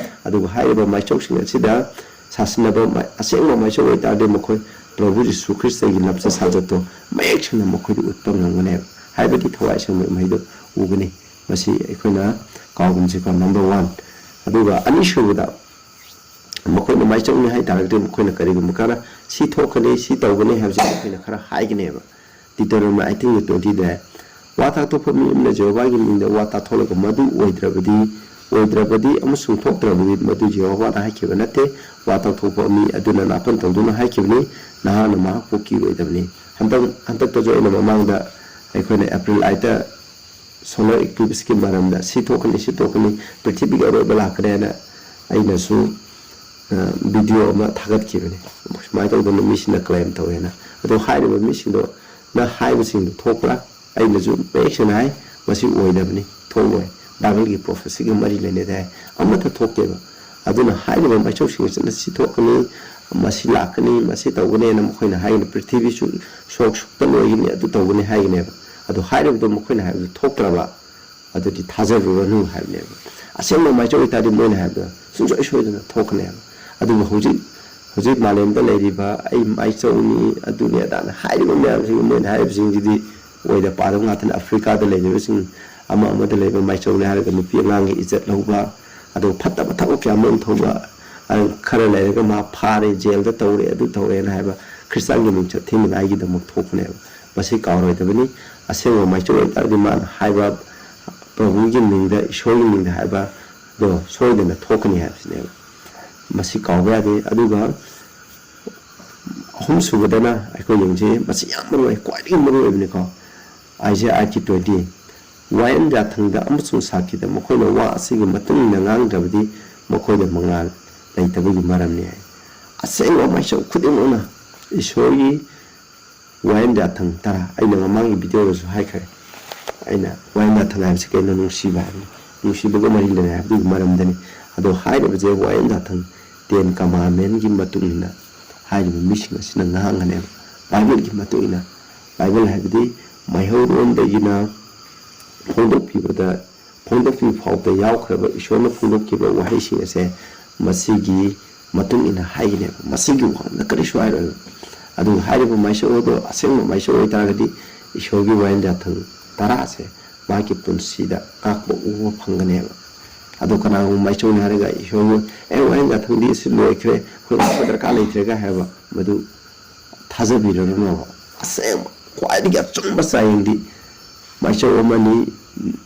ꯑꯗꯨꯒ ꯍꯥꯏꯔꯤꯕ ꯃꯥꯏꯆꯧꯁꯤꯡ ꯑꯁꯤꯗ ꯁꯥꯁꯤꯟꯅꯕ ꯃꯥꯏ-, ꯑꯁꯦꯡꯕ ꯃꯥꯏꯆꯧ ꯑꯣꯏꯇꯥꯔꯗꯤ ꯃꯈꯣꯏ ꯄ꯭ꯔꯚꯨ ꯖꯤꯁꯨ ꯈ꯭ꯔꯤꯁꯇꯒꯤ ꯂꯝꯆꯠ ꯁꯥꯖꯠꯇꯣ ꯃꯌꯦꯛ ꯁꯦꯡꯅ ꯃꯈꯣꯏꯗ ꯎꯠꯄ ꯉꯝꯒꯅꯦꯕ꯫ ꯍꯥꯏꯕꯗꯤ ꯊꯋꯥꯏ ꯑꯁꯦꯡꯕ ꯃꯍꯩꯗꯣ ꯎꯒꯅꯤ꯫ ꯃꯁꯤ ꯑꯩꯈꯣꯏꯅ ꯀꯥꯎꯒꯨꯝꯁꯤꯀꯣ, ꯅꯝꯕꯔ ꯋꯥꯟ꯫ ꯑꯗꯨꯒ ꯑꯅꯤꯁꯨꯕꯗ ꯃꯥꯏꯆꯧꯅꯤ ꯍꯥꯏ ꯇꯥꯔꯒꯗꯤ ꯃꯈꯣꯏꯅ ꯀꯔꯤꯒꯨꯝꯕ ꯈꯔ ꯁꯤ ꯊꯣꯛꯀꯅꯤ, ꯁꯤ ꯇꯧꯒꯅꯤ ꯍꯥꯏꯕꯁꯤ ꯃꯈꯣꯏꯅ ꯈꯔ ꯍꯥꯏꯒꯅꯦꯕ꯫ Deuteronomy eighteen twentyd ꯋꯥ ꯇꯥꯛꯊꯣꯛꯄ ꯃꯤ ꯑꯃꯅ ꯖꯦꯍꯣꯚꯥꯒꯤ ꯃꯤꯡꯗ ꯋꯥ ꯇꯥꯛꯊꯣꯛꯂꯒ ꯃꯗꯨ ꯑꯣꯏꯗ꯭ꯔꯕꯗꯤ, ꯑꯣꯏꯗ꯭ꯔꯕꯗꯤ ꯑꯃꯁꯨꯡ ꯊꯣꯛꯇ꯭ꯔꯕꯗꯤ ꯃꯗꯨ ꯖꯦꯍꯣꯚꯥꯅ ꯍꯥꯏꯈꯤꯕ ꯅꯠꯇꯦ꯫ ꯋꯥ ꯇꯥꯛꯊꯣꯛꯄ ꯃꯤ ꯑꯗꯨꯅ ꯅꯥꯄꯟ ꯇꯧꯗꯨꯅ ꯍꯥꯏꯈꯤꯕꯅꯤ, ꯅꯍꯥꯛꯅ ꯃꯍꯥꯛꯄꯨ ꯀꯤꯔꯣꯏꯗꯕꯅꯤ꯫ ꯍꯟꯗꯛ ꯍꯟꯗꯛꯇꯁꯨ ꯑꯩꯅ ꯃꯃꯥꯡꯗ ꯑꯩꯈꯣꯏꯅ April eight solar eclipseꯀꯤ ꯃꯔꯝꯗ ꯁꯤ ꯊꯣꯛꯀꯅꯤ, ꯁꯤ ꯊꯣꯛꯀꯅꯤ, ꯄ꯭ꯔꯤꯊꯤꯕꯤꯒꯤ ꯑꯔꯣꯏꯕ ꯂꯥꯛꯀꯅꯤ ꯍꯥꯏꯅ ꯑꯩꯅꯁꯨ ꯚꯤꯗꯤꯑꯣ ꯑꯃ ꯊꯥꯒꯠꯈꯤꯕꯅꯤ꯫ ꯁꯨꯃꯥꯏꯅ ꯇꯧꯗꯅ ꯃꯤꯁꯤꯡꯅ claim ꯇꯧꯋꯦꯅ꯫ ꯑꯗꯣ ꯍꯥꯏꯔꯤꯕ ꯃꯤꯁꯤꯡꯗꯣ ꯅ ꯍꯥꯏꯕꯁꯤꯡꯗꯣ ꯊꯣꯛꯄ꯭ꯔꯥ? ꯑꯩꯅꯁꯨ ꯃꯌꯦꯛ ꯁꯦꯡꯅ ꯍꯥꯏ, ꯃꯁꯤ ꯑꯣꯏꯗꯕꯅꯤ, ꯊꯣꯛꯂꯣꯏ, ꯕꯥꯏꯕꯜꯒꯤ prophecyꯒ ꯃꯔꯤ ꯂꯩꯅꯗꯦ ꯍꯥꯏ, ꯑꯃꯠꯇ ꯊꯣꯛꯇꯦꯕ꯫ ꯑꯗꯨꯅ ꯍꯥꯏꯔꯤꯕ ꯃꯥꯏꯆꯧꯁꯤꯡ ꯑꯁꯤꯅ ꯁꯤ ꯊꯣꯛꯀꯅꯤ, ꯃꯁꯤ ꯂꯥꯛꯀꯅꯤ, ꯃꯁꯤ ꯇꯧꯒꯅꯤ ꯍꯥꯏꯅ ꯃꯈꯣꯏꯅ ꯍꯥꯏꯔꯤꯕ ꯄ꯭ꯔꯤꯊꯤꯕꯤꯁꯨ ꯁꯣꯛ ꯁꯨꯛꯇ ꯂꯣꯏꯒꯅꯤ, ꯑꯗꯨ ꯇꯧꯒꯅꯤ ꯍꯥꯏꯒꯅꯦꯕ꯫ ꯑꯗꯨ ꯍꯥꯏꯔꯤꯕꯗꯣ ꯃꯈꯣꯏꯅ ꯍꯥꯏꯕꯗꯨ ꯊꯣꯛꯇ꯭ꯔꯕ, ꯑꯗꯨꯗꯤ ꯊꯥꯖꯔꯨꯔꯅꯨ ꯍꯥꯏꯕꯅꯦꯕ꯫ ꯑꯁꯦꯡꯕ ꯃꯥꯏꯆꯧ ꯑꯣꯏꯇꯥꯔꯗꯤ ꯃꯣꯏꯅ ꯍꯥꯏꯕꯗꯣ ꯁꯨꯡꯁꯣꯏ ꯁꯣꯏꯗꯅ ꯊꯣꯛꯀꯅꯦꯕ꯫ ꯑꯗꯨꯕꯨ ꯍꯧꯖꯤꯛ ꯍꯧꯖꯤꯛ ꯃꯥꯂꯦꯝꯗ ꯂꯩꯔꯤꯕ ꯑꯩ ꯃꯥꯏꯆꯧꯅꯤ, ꯑꯗꯨꯅꯤ ꯑꯗꯥꯅ ꯍꯥꯏꯔꯤꯕ ꯃꯌꯥꯝꯁꯤꯡ, ꯃꯣꯏꯅ ꯍꯥꯏꯔꯤꯕꯁꯤꯡꯁꯤꯗꯤ ꯑꯣꯏꯗ ꯄꯥꯗꯕ ꯉꯥꯛꯇꯅꯤ꯫ ꯑꯐ꯭ꯔꯤꯀꯥꯗ ꯂꯩꯔꯤꯕꯁꯤꯡ ꯑꯃ ꯑꯃꯗ ꯂꯩꯕ ꯃꯥꯏꯆꯧꯅꯤ ꯍꯥꯏꯔꯒ ꯅꯨꯄꯤ ꯑꯉꯥꯡꯒꯤ ꯏꯖꯠ ꯂꯧꯕ, ꯑꯗꯨꯒ ꯐꯠꯇꯕ ꯊꯕꯛ ꯀꯌꯥ ꯑꯃ ꯇꯧꯕ, ꯑ, ꯈꯔ ꯂꯩꯔꯒ ꯃꯥ ꯐꯥꯔꯦ, ꯖꯦꯜꯗ ꯇꯧꯔꯦ, ꯑꯗꯨ ꯇꯧꯔꯦꯅ ꯍꯥꯏꯕ ꯈ꯭ꯔꯤꯁꯇꯥꯟꯒꯤ ꯃꯤꯡꯆꯠ ꯊꯤꯅꯤꯡꯉꯥꯏꯒꯤꯗꯃꯛ ꯊꯣꯛꯄꯅꯦꯕ꯫ ꯃꯁꯤ ꯀꯥꯎꯔꯣꯏꯗꯕꯅꯤ꯫ ꯑꯁꯦꯡꯕ ꯃꯥꯏꯆꯧ ꯑꯣꯏꯇꯥꯔꯗꯤ ꯃꯥꯅ ꯍꯥꯏꯕ ꯄ꯭ꯔꯚꯨꯒꯤ ꯃꯤꯡꯗ, ꯏꯁꯣꯔꯒꯤ ꯃꯤꯡꯗ ꯍꯥꯏꯕꯗꯣ ꯁꯣꯏꯗꯅ ꯊꯣꯛꯀꯅꯤ ꯍꯥꯏꯕꯁꯤꯅꯦꯕ꯫ ꯃꯁꯤ ꯀꯥꯎꯕ ꯌꯥꯗꯦ꯫ ꯑꯗꯨꯒ ꯑꯍꯨꯝꯁꯨꯕꯗꯅ ꯑꯩꯈꯣꯏ ꯌꯦꯡꯁꯤ, ꯃꯁꯤ ꯌꯥꯝ ꯃꯔꯨ ꯑꯣꯏ, ꯈ꯭ꯋꯥꯏꯗꯒꯤ ꯃꯔꯨ ꯑꯣꯏꯕꯅꯤꯀꯣ꯫ Isaiah eight twenty, ꯋꯥꯌꯦꯜ ꯌꯥꯊꯪꯗ ꯑꯃꯁꯨꯡ ꯁꯥꯈꯤꯗ ꯃꯈꯣꯏꯅ ꯋꯥ ꯑꯁꯤꯒꯤ ꯃꯇꯨꯡ ꯏꯟꯅ ꯉꯥꯡꯗ꯭ꯔꯕꯗꯤ ꯃꯈꯣꯏꯗ ꯃꯉꯥꯜ ꯂꯩꯇꯕꯒꯤ ꯃꯔꯝꯅꯤ ꯍꯥꯏ꯫ ꯑꯁꯦꯡꯕ ꯃꯥꯏꯆꯧ ꯈꯨꯗꯤꯡꯃꯛꯅ ꯏꯁꯣꯔꯒꯤ ꯋꯥꯌꯦꯜ ꯌꯥꯊꯪ ꯇꯔꯥ, ꯑꯩꯅ ꯃꯃꯥꯡꯒꯤ ꯚꯤꯗꯤꯑꯣꯗꯁꯨ ꯍꯥꯏꯈ꯭ꯔꯦ꯫ ꯑꯩꯅ ꯋꯥꯌꯦꯜ ꯌꯥꯊꯪ ꯍꯥꯏꯕꯁꯤ ꯀꯩꯅꯣ? ꯅꯨꯡꯁꯤꯕ ꯍꯥꯏꯕꯅꯤ꯫ ꯅꯨꯡꯁꯤꯕꯒ ꯃꯔꯤ ꯂꯩꯅꯩ ꯍꯥꯏꯕꯗꯨꯒꯤ ꯃꯔꯝꯗꯅꯤ꯫ ꯑꯗꯣ ꯍꯥꯏꯔꯤꯕꯁꯦ ꯋꯥꯌꯦꯜ ꯌꯥꯊꯪ, Ten Commandmentꯀꯤ ꯃꯇꯨꯡ ꯏꯟꯅ ꯍꯥꯏꯔꯤꯕ ꯃꯤꯁꯤꯡ ꯑꯁꯤꯅ ꯉꯥꯡꯒꯅꯦꯕ꯫ ꯕꯥꯏꯕꯜꯒꯤ ꯃꯇꯨꯡ ꯏꯟꯅ, ꯕꯥꯏꯕꯜ ꯍꯥꯏꯕꯗꯤ ꯃꯩꯍꯧꯔꯣꯟꯗꯒꯤꯅ ꯐꯣꯡꯗꯣꯛꯄꯤꯕꯗ ꯐꯣꯡꯗꯣꯛꯄꯤꯕ ꯐꯥꯎꯕꯗ ꯌꯥꯎꯈ꯭ꯔꯕ ꯏꯁꯣꯔꯅ ꯐꯣꯡꯗꯣꯛꯈꯤꯕ ꯋꯥꯍꯩꯁꯤꯡ ꯑꯁꯦ ꯃꯁꯤꯒꯤ ꯃꯇꯨꯡ ꯏꯟꯅ ꯍꯥꯏꯒꯅꯦꯕ꯫ ꯃꯁꯤꯒꯤ ꯋꯥꯡꯃꯗ ꯀꯔꯤꯁꯨ ꯍꯥꯏꯔꯣꯏꯕ꯫ ꯑꯗꯨꯒ ꯍꯥꯏꯔꯤꯕ ꯃꯥꯏꯆꯧ ꯑꯗꯣ ꯑꯁꯦꯡꯕ ꯃꯥꯏꯆꯧ ꯑꯣꯏꯇꯥꯔꯒꯗꯤ ꯏꯁꯣꯔꯒꯤ ꯋꯥꯌꯦꯜ ꯌꯥꯊꯪ ꯇꯔꯥꯁꯦ ꯃꯥꯒꯤ ꯄꯨꯟꯁꯤꯗ ꯉꯥꯛꯄ ꯎꯕ ꯐꯪꯒꯅꯦꯕ꯫ ꯑꯗꯣ ꯀꯅꯥꯒꯨꯝꯕ ꯃꯥꯏꯆꯧꯅꯤ ꯍꯥꯏꯔꯒ ꯏꯁꯣꯔꯕꯨ, "ꯑꯦ, ꯋꯥꯍꯦꯡ ꯖꯥꯊꯪꯗꯤ ꯑꯁꯤ ꯂꯣꯏꯈ꯭ꯔꯦ, ꯑꯩꯈꯣꯏ ꯂꯥꯛꯄ ꯗꯔꯀꯥꯔ ꯂꯩꯇ꯭ꯔꯦꯒ" ꯍꯥꯏꯕ, ꯃꯗꯨ ꯊꯥꯖꯕꯤꯔꯨꯔꯅꯣꯕ꯫ ꯑꯁꯦꯡꯕ, ꯈ꯭ꯋꯥꯏꯗꯒꯤ ꯑꯆꯨꯝꯕ ꯆꯥꯌꯦꯡꯗꯤ ꯃꯥꯏꯆꯧ ꯑꯃꯅꯤ,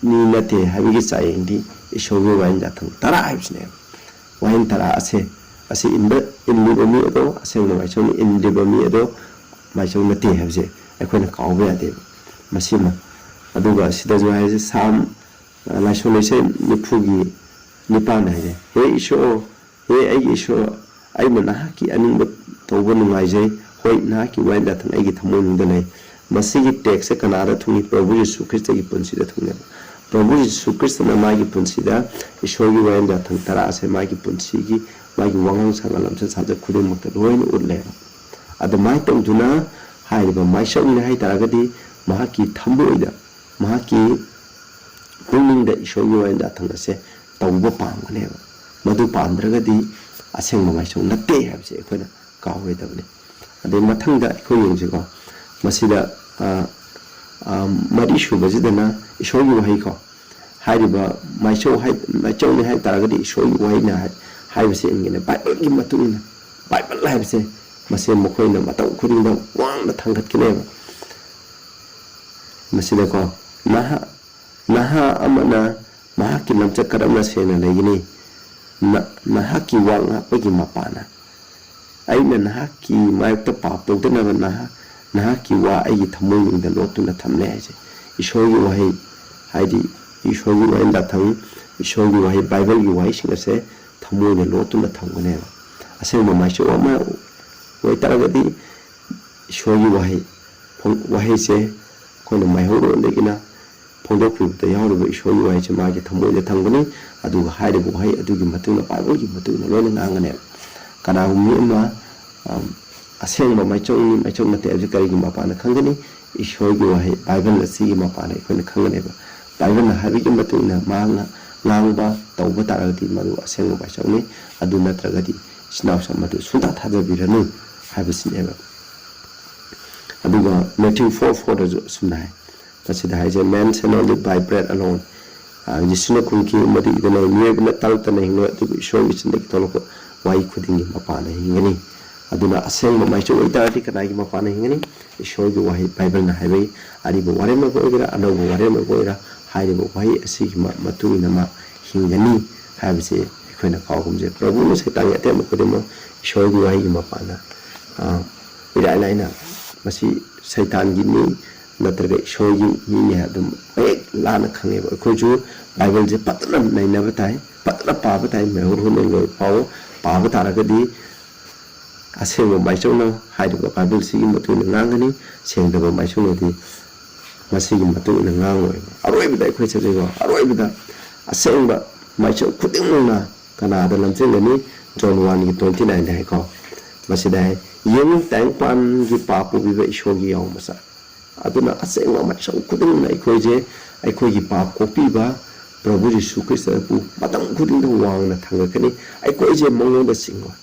ꯅꯤ ꯅꯠꯇꯦ ꯍꯥꯏꯕꯒꯤ ꯆꯥꯌꯦꯡꯗꯤ ꯏꯁꯣꯔꯒꯤ ꯋꯥꯍꯦꯡ ꯖꯥꯊꯪ ꯇꯔꯥ ꯍꯥꯏꯕꯁꯤꯅꯦꯕ꯫ ꯋꯥꯍꯦꯡ ꯇꯔꯥ ꯑꯁꯦ, ꯑꯁꯤ ꯏꯟꯕ, ꯏꯟꯕꯤꯕ ꯃꯤ ꯑꯗꯣ ꯑꯁꯦꯡꯕ ꯃꯥꯏꯆꯧꯅꯤ, ꯏꯟꯗ꯭ꯔꯤꯕ ꯃꯤ ꯑꯗꯣ ꯃꯥꯏꯆꯧ ꯅꯠꯇꯦ ꯍꯥꯏꯕꯁꯦ ꯑꯩꯈꯣꯏꯅ ꯀꯥꯎꯕ ꯌꯥꯗꯦꯕ꯫ ꯃꯁꯤꯃ, ꯑꯗꯨꯒ ꯁꯤꯗꯁꯨ ꯍꯥꯏꯔꯤꯁꯦ ꯁꯥꯝ, ꯑ, ꯂꯥꯏꯁꯣꯟ ꯂꯩꯁꯩ ꯅꯤꯐꯨꯒꯤ ꯅꯤꯄꯥꯟ ꯍꯥꯏꯁꯦ, "ꯍꯦ ꯏꯁꯣꯔ, ꯍꯦ ꯑꯩꯒꯤ ꯏꯁꯣꯔ, ꯑꯩꯅ ꯅꯍꯥꯛꯀꯤ ꯑꯅꯤꯡꯕ ꯇꯧꯕ ꯅꯨꯡꯉꯥꯏꯖꯩ꯫ ꯍꯣꯏ, ꯅꯍꯥꯛꯀꯤ ꯋꯥꯍꯦꯡ ꯖꯥꯊꯪ ꯑꯩꯒꯤ ꯊꯃꯣꯏꯅꯨꯡꯗ ꯂꯩ꯫" ꯃꯁꯤꯒꯤ text ꯁꯦ ꯀꯅꯥꯗ ꯊꯨꯡꯏ? ꯄ꯭ꯔꯚꯨ ꯌꯤꯁꯨ ꯈ꯭ꯔꯤꯁꯇꯒꯤ ꯄꯨꯟꯁꯤꯗ ꯊꯨꯡꯅꯦꯕ꯫ ꯄ꯭ꯔꯚꯨ ꯌꯤꯁꯨ ꯈ꯭ꯔꯤꯁꯇꯅ ꯃꯥꯒꯤ ꯄꯨꯟꯁꯤꯗ ꯏꯁꯣꯔꯒꯤ ꯋꯥꯍꯦꯡ ꯖꯥꯊꯪ ꯇꯔꯥ ꯑꯁꯦ ꯃꯥꯒꯤ ꯄꯨꯟꯁꯤꯒꯤ, ꯃꯥꯒꯤ ꯋꯥꯉꯥꯡ ꯁꯉꯥꯡ, ꯂꯝꯆꯠ ꯁꯥꯖꯠ ꯈꯨꯗꯤꯡꯃꯛꯇ ꯂꯣꯏꯅ ꯎꯠꯂꯦꯕ꯫ ꯑꯗꯨꯃꯥꯏꯅ ꯇꯧꯗꯨꯅ ꯍꯥꯏꯔꯤꯕ ꯃꯥꯏꯆꯧꯅꯤ ꯍꯥꯏ ꯇꯥꯔꯒꯗꯤ ꯃꯍꯥꯛꯀꯤ ꯊꯃꯣꯏꯗ, ꯃꯍꯥꯛꯀꯤ ꯄꯨꯛꯅꯤꯡꯗ ꯏꯁꯣꯔꯒꯤ ꯋꯥꯍꯦꯡ ꯖꯥꯊꯪ ꯑꯁꯦ ꯇꯧꯕ ꯄꯥꯝꯒꯅꯦꯕ꯫ ꯃꯗꯨ ꯄꯥꯝꯗ꯭ꯔꯒꯗꯤ ꯑꯁꯦꯡꯕ ꯃꯥꯏꯆꯧ ꯅꯠꯇꯦ ꯍꯥꯏꯕꯁꯦ ꯑꯩꯈꯣꯏꯅ ꯀꯥꯎꯔꯣꯏꯗꯕꯅꯤ꯫ ꯑꯗꯩ ꯃꯊꯪꯗ ꯑꯩꯈꯣꯏ ꯌꯦꯡꯁꯤꯀꯣ, ꯃꯁꯤꯗ, ꯑ, ꯑ, ꯃꯔꯤ ꯁꯨꯕꯁꯤꯗꯅ ꯏꯁꯣꯔꯒꯤ ꯋꯥꯍꯩꯀꯣ꯫ ꯍꯥꯏꯔꯤꯕ ꯃꯥꯏꯆꯧ ꯍꯥꯏ-, ꯃꯥꯏꯆꯧꯅꯤ ꯍꯥꯏ ꯇꯥꯔꯒꯗꯤ ꯏꯁꯣꯔꯒꯤ ꯋꯥꯍꯩꯅ ꯍꯥꯏ-, ꯍꯥꯏꯕꯁꯦ ꯏꯟꯒꯅꯤ꯫ ꯕꯥꯏꯕꯜꯒꯤ ꯃꯇꯨꯡ ꯏꯟꯅ, ꯕꯥꯏꯕꯜ ꯍꯥꯏꯕꯁꯦ ꯃꯁꯦ ꯃꯈꯣꯏꯅ ꯃꯇꯝ ꯈꯨꯗꯤꯡꯗ ꯋꯥꯡꯅ ꯊꯥꯡꯒꯠꯀꯅꯦꯕ꯫ ꯃꯁꯤꯗꯀꯣ, ꯅꯍꯥ, ꯅꯍꯥ ꯑꯃꯅ ꯃꯍꯥꯛꯀꯤ ꯂꯝꯆꯠ ꯀꯔꯝꯅ ꯁꯦꯡꯅ ꯂꯩꯒꯅꯤ? ꯅ-, ꯅꯍꯥꯛꯀꯤ ꯋꯥ ꯉꯥꯛꯄꯒꯤ ꯃꯄꯥꯅ꯫ ꯑꯩꯅ ꯅꯍꯥꯛꯀꯤ ꯃꯥꯌꯣꯛꯇ ꯄꯥꯞ ꯇꯧꯗꯅꯕ ꯅꯍꯥꯛ, ꯅꯍꯥꯛꯀꯤ ꯋꯥ ꯑꯩꯒꯤ ꯊꯃꯣꯏꯅꯨꯡꯗ ꯂꯣꯠꯇꯨꯅ ꯊꯝꯂꯦ ꯍꯥꯏꯁꯦ꯫ ꯏꯁꯣꯔꯒꯤ ꯋꯥꯍꯩ, ꯍꯥꯏꯗꯤ ꯏꯁꯣꯔꯒꯤ ꯋꯥꯍꯩ ꯗꯥꯊꯪ, ꯏꯁꯣꯔꯒꯤ ꯋꯥꯍꯩ, ꯕꯥꯏꯕꯜꯒꯤ ꯋꯥꯍꯩꯁꯤꯡ ꯑꯁꯦ ꯊꯃꯣꯏꯗ ꯂꯣꯠꯇꯨꯅ ꯊꯝꯒꯅꯦꯕ꯫ ꯑꯁꯦꯡꯕ ꯃꯥꯏꯆꯧ ꯑꯃ ꯑꯣꯏꯇꯥꯔꯒꯗꯤ ꯏꯁꯣꯔꯒꯤ ꯋꯥꯍꯩ, ꯐꯣꯡ-, ꯋꯥꯍꯩꯁꯦ ꯑꯩꯈꯣꯏꯅ ꯃꯥꯏꯍꯧꯔꯣꯟꯗꯒꯤꯅ ꯐꯣꯡꯗꯣꯛꯄꯤꯕꯗ ꯌꯥꯎꯔꯤꯕ ꯏꯁꯣꯔꯒꯤ ꯋꯥꯍꯩꯁꯦ ꯃꯥꯒꯤ ꯊꯃꯣꯏꯗ ꯊꯝꯒꯅꯤ, ꯑꯗꯨꯒ ꯍꯥꯏꯔꯤꯕ ꯋꯥꯍꯩ ꯑꯗꯨꯒꯤ ꯃꯇꯨꯡ ꯏꯟꯅ, ꯕꯥꯏꯕꯜꯒꯤ ꯃꯇꯨꯡ ꯏꯟꯅ ꯂꯣꯏꯅ ꯉꯥꯡꯒꯅꯦꯕ꯫ ꯀꯅꯥꯒꯨꯝꯕ ꯃꯤ ꯑꯃ, ꯑꯝ, ꯑꯁꯦꯡꯕ ꯃꯥꯏꯆꯧꯅꯤ, ꯃꯥꯏꯆꯧ ꯅꯠꯇꯦ ꯍꯥꯏꯕꯁꯤ ꯀꯔꯤꯒꯤ ꯃꯄꯥꯟꯅ ꯈꯪꯒꯅꯤ? ꯏꯁꯣꯔꯒꯤ ꯋꯥꯍꯩ, ꯕꯥꯏꯕꯜ ꯑꯁꯤꯒꯤ ꯃꯄꯥꯟꯅ ꯑꯩꯈꯣꯏꯅ ꯈꯪꯒꯅꯦꯕ꯫ ꯕꯥꯏꯕꯜꯅ ꯍꯥꯏꯕꯒꯤ ꯃꯇꯨꯡ ꯏꯟꯅ ꯃꯍꯥꯛꯅ ꯉꯥꯡꯕ, ꯇꯧꯕ ꯇꯥꯔꯒꯗꯤ ꯃꯗꯨ ꯑꯁꯦꯡꯕ ꯃꯥꯏꯆꯧꯅꯤ, ꯑꯗꯨ ꯅꯠꯇ꯭ꯔꯒꯗꯤ ꯏꯆꯤꯟ ꯏꯅꯥꯎꯁꯤꯡ ꯃꯗꯨ ꯁꯨꯡꯊꯥ ꯊꯥꯖꯕꯤꯔꯅꯨ ꯍꯥꯏꯕꯁꯤꯅꯦꯕ꯫ ꯑꯗꯨꯒ Matthew four four ꯗꯁꯨ ꯑꯁꯨꯝꯅ ꯍꯥꯏ, ꯃꯁꯤꯗ ꯍꯥꯏꯁꯦ, "Man shall not live by bread alone, ꯖꯤꯁꯨꯅ ꯈꯨꯝꯈꯤ, "ꯃꯗꯨꯒꯤꯗꯃꯛ ꯃꯤꯑꯣꯏꯕꯅ ꯇꯥꯡꯇꯅ ꯍꯤꯡꯂꯣꯏ, ꯑꯗꯨꯕꯨ ꯏꯁꯣꯔꯒꯤ ꯆꯤꯟꯗꯒꯤ ꯊꯣꯛꯂꯛꯄ ꯋꯥꯍꯩ ꯈꯨꯗꯤꯡꯒꯤ ꯃꯄꯥꯟꯅ ꯍꯤꯡꯒꯅꯤ"꯫ ꯑꯗꯨꯅ ꯑꯁꯦꯡꯕ ꯃꯥꯏꯆꯧ ꯑꯣꯏꯇꯥꯔꯗꯤ ꯀꯅꯥꯒꯤ ꯃꯄꯥꯟꯅ ꯍꯤꯡꯒꯅꯤ? ꯏꯁꯣꯔꯒꯤ ꯋꯥꯍꯩ ꯕꯥꯏꯕꯜꯅ ꯍꯥꯏꯕꯒꯤ꯫ ꯑꯔꯤꯕ ꯋꯥꯔꯦꯝ ꯑꯣꯏꯒꯦꯔꯥ, ꯑꯅꯧꯕ ꯋꯥꯔꯦꯝ ꯑꯣꯏꯒꯦꯔꯥ, ꯍꯥꯏꯔꯤꯕ ꯋꯥꯍꯩ ꯑꯁꯤꯒꯤ ꯃ-, ꯃꯇꯨꯡ ꯏꯟꯅ ꯃꯥ ꯍꯤꯡꯒꯅꯤ ꯍꯥꯏꯕꯁꯦ ꯑꯩꯈꯣꯏꯅ ꯀꯥꯎꯒꯨꯝꯁꯦ꯫ ꯄ꯭ꯔꯚꯨꯅ ꯁꯩꯇꯥꯟꯒꯤ ꯑꯇꯦꯝꯕ ꯈꯨꯗꯤꯡꯃꯛ ꯏꯁꯣꯔꯒꯤ ꯋꯥꯍꯩꯒꯤ ꯃꯄꯥꯟꯗ, ꯑ, ꯏꯔꯥꯏ ꯂꯥꯏꯅ ꯃꯁꯤ ꯁꯩꯇꯥꯟꯒꯤꯅꯤ ꯅꯠꯇ꯭ꯔꯒ ꯏꯁꯣꯔꯒꯤ ꯃꯤꯅꯤ ꯍꯥꯏꯕꯗꯨ ꯃꯌꯦꯛ ꯂꯥꯅ ꯈꯪꯉꯦꯕ꯫ ꯑꯩꯈꯣꯏꯁꯨ ꯕꯥꯏꯕꯜꯁꯦ ꯐꯖꯅ ꯅꯩꯅꯕ ꯇꯥꯏ, ꯐꯖꯅ ꯄꯥꯕ ꯇꯥꯏ, ꯃꯩꯍꯧꯔꯣꯟꯗꯩ ꯂꯣꯏ ꯐꯥꯎꯕ ꯄꯥꯕ ꯇꯥꯔꯒꯗꯤ ꯑꯁꯦꯡꯕ ꯃꯥꯏꯆꯧꯅ ꯍꯥꯏꯔꯤꯕ ꯕꯥꯏꯕꯜꯁꯤꯒꯤ ꯃꯇꯨꯡ ꯏꯟꯅ ꯉꯥꯡꯒꯅꯤ, ꯁꯦꯡꯗꯕ ꯃꯥꯏꯆꯧꯅꯗꯤ ꯃꯁꯤꯒꯤ ꯃꯇꯨꯡ ꯏꯟꯅ ꯉꯥꯡꯂꯣꯏꯕ꯫ ꯑꯔꯣꯏꯕꯗ ꯑꯩꯈꯣꯏ ꯆꯠꯂꯤꯀꯣ, ꯑꯔꯣꯏꯕꯗ ꯑꯁꯦꯡꯕ ꯃꯥꯏꯆꯧ ꯈꯨꯗꯤꯡꯃꯛꯅ ꯀꯅꯥꯗ ꯂꯝꯖꯤꯡꯒꯅꯤ? ꯖꯣꯟ ꯋꯥꯟꯒꯤ ꯇ꯭ꯋꯦꯟꯇꯤ ꯅꯥꯏꯟꯗ ꯍꯥꯏꯀꯣ, ꯃꯁꯤꯗ ꯍꯥꯏ, "ꯌꯦꯡꯉꯨ, ꯇꯥꯏꯕꯪꯄꯥꯟꯒꯤ ꯄꯥꯞ ꯄꯨꯕꯤꯕ ꯏꯁꯣꯔꯒꯤ ꯌꯥꯎ ꯃꯆꯥ"꯫ ꯑꯗꯨꯅ ꯑꯁꯦꯡꯕ ꯃꯥꯏꯆꯧ ꯈꯨꯗꯤꯡꯃꯛꯅ ꯑꯩꯈꯣꯏꯁꯦ, ꯑꯩꯈꯣꯏꯒꯤ ꯄꯥꯞ ꯀꯣꯛꯄꯤꯕ ꯄ꯭ꯔꯚꯨ ꯖꯤꯁꯨ ꯈ꯭ꯔꯤꯁꯇꯕꯨ ꯃꯇꯝ ꯈꯨꯗꯤꯡꯗ ꯋꯥꯡꯅ ꯊꯥꯡꯒꯠꯀꯅꯤ꯫ ꯑꯩꯈꯣꯏꯁꯦ ꯃꯉꯣꯟꯗ ꯆꯤꯡꯉꯣꯏ꯫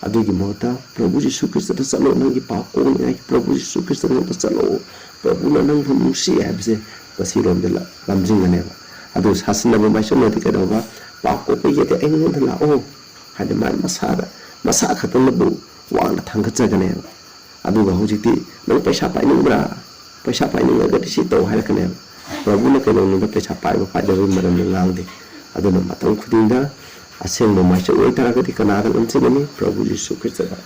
ꯑꯗꯨꯒꯤ ꯃꯍꯨꯠꯇ ꯄ꯭ꯔꯚꯨ ꯖꯤꯁꯨ ꯈ꯭ꯔꯤꯁꯇꯗ ꯆꯠꯂꯣ, ꯅꯪꯒꯤ ꯄꯥꯞ ꯀꯣꯛꯅꯤꯡꯉꯥꯏ ꯄ꯭ꯔꯚꯨ ꯖꯤꯁꯨ ꯈ꯭ꯔꯤꯁꯇ ꯉꯥꯛꯇ ꯆꯠꯂꯣ, ꯄ꯭ꯔꯚꯨꯅ ꯅꯪꯕꯨ ꯅꯨꯡꯁꯤ ꯍꯥꯏꯕꯁꯦ ꯃꯁꯤꯔꯣꯝꯗ ꯂ-, ꯂꯝꯖꯤꯡꯒꯅꯦꯕ꯫ ꯑꯗꯨ ꯁꯥꯁꯤꯟꯅꯕ ꯃꯥꯏꯆꯧꯅꯗꯤ ꯀꯩꯗꯧꯕ? "ꯄꯥꯞ ꯀꯣꯛꯄꯒꯤꯗꯤ ꯑꯩꯉꯣꯟꯗ ꯂꯥꯛꯑꯣ" ꯍꯥꯏꯅ ꯃꯥ ꯃꯁꯥꯗ, ꯃꯁꯥ ꯈꯛꯇꯅꯕꯨ ꯋꯥꯡꯅ ꯊꯥꯡꯒꯠꯆꯒꯅꯦꯕ꯫ ꯑꯗꯨꯒ ꯍꯧꯖꯤꯛꯇꯤ, "ꯅꯪ ꯄꯩꯁꯥ ꯄꯥꯏꯅꯤꯡꯕ꯭ꯔꯥ? ꯄꯩꯁꯥ ꯄꯥꯏꯅꯤꯡꯉꯒꯗꯤ ꯁꯤ ꯇꯧ" ꯍꯥꯏꯔꯛꯀꯅꯦꯕ꯫ ꯄ꯭ꯔꯚꯨꯅ ꯀꯩꯗꯧꯅꯨꯡꯗ ꯄꯩꯁꯥ ꯄꯥꯏꯕ ꯄꯥꯏꯗꯕꯒꯤ ꯃꯔꯝꯗ ꯉꯥꯡꯗꯦ꯫ ꯑꯗꯨꯅ ꯃꯇꯝ ꯈꯨꯗꯤꯡꯗ ꯑꯁꯦꯡꯕ ꯃꯥꯏꯆꯧ ꯑꯣꯏꯇꯥꯔꯒꯗꯤ ꯀꯅꯥꯗ ꯂꯝꯖꯤꯡꯒꯅꯤ? ꯄ꯭ꯔꯚꯨ ꯖꯤꯁꯨ ꯈ꯭ꯔꯤꯁꯇꯗ꯫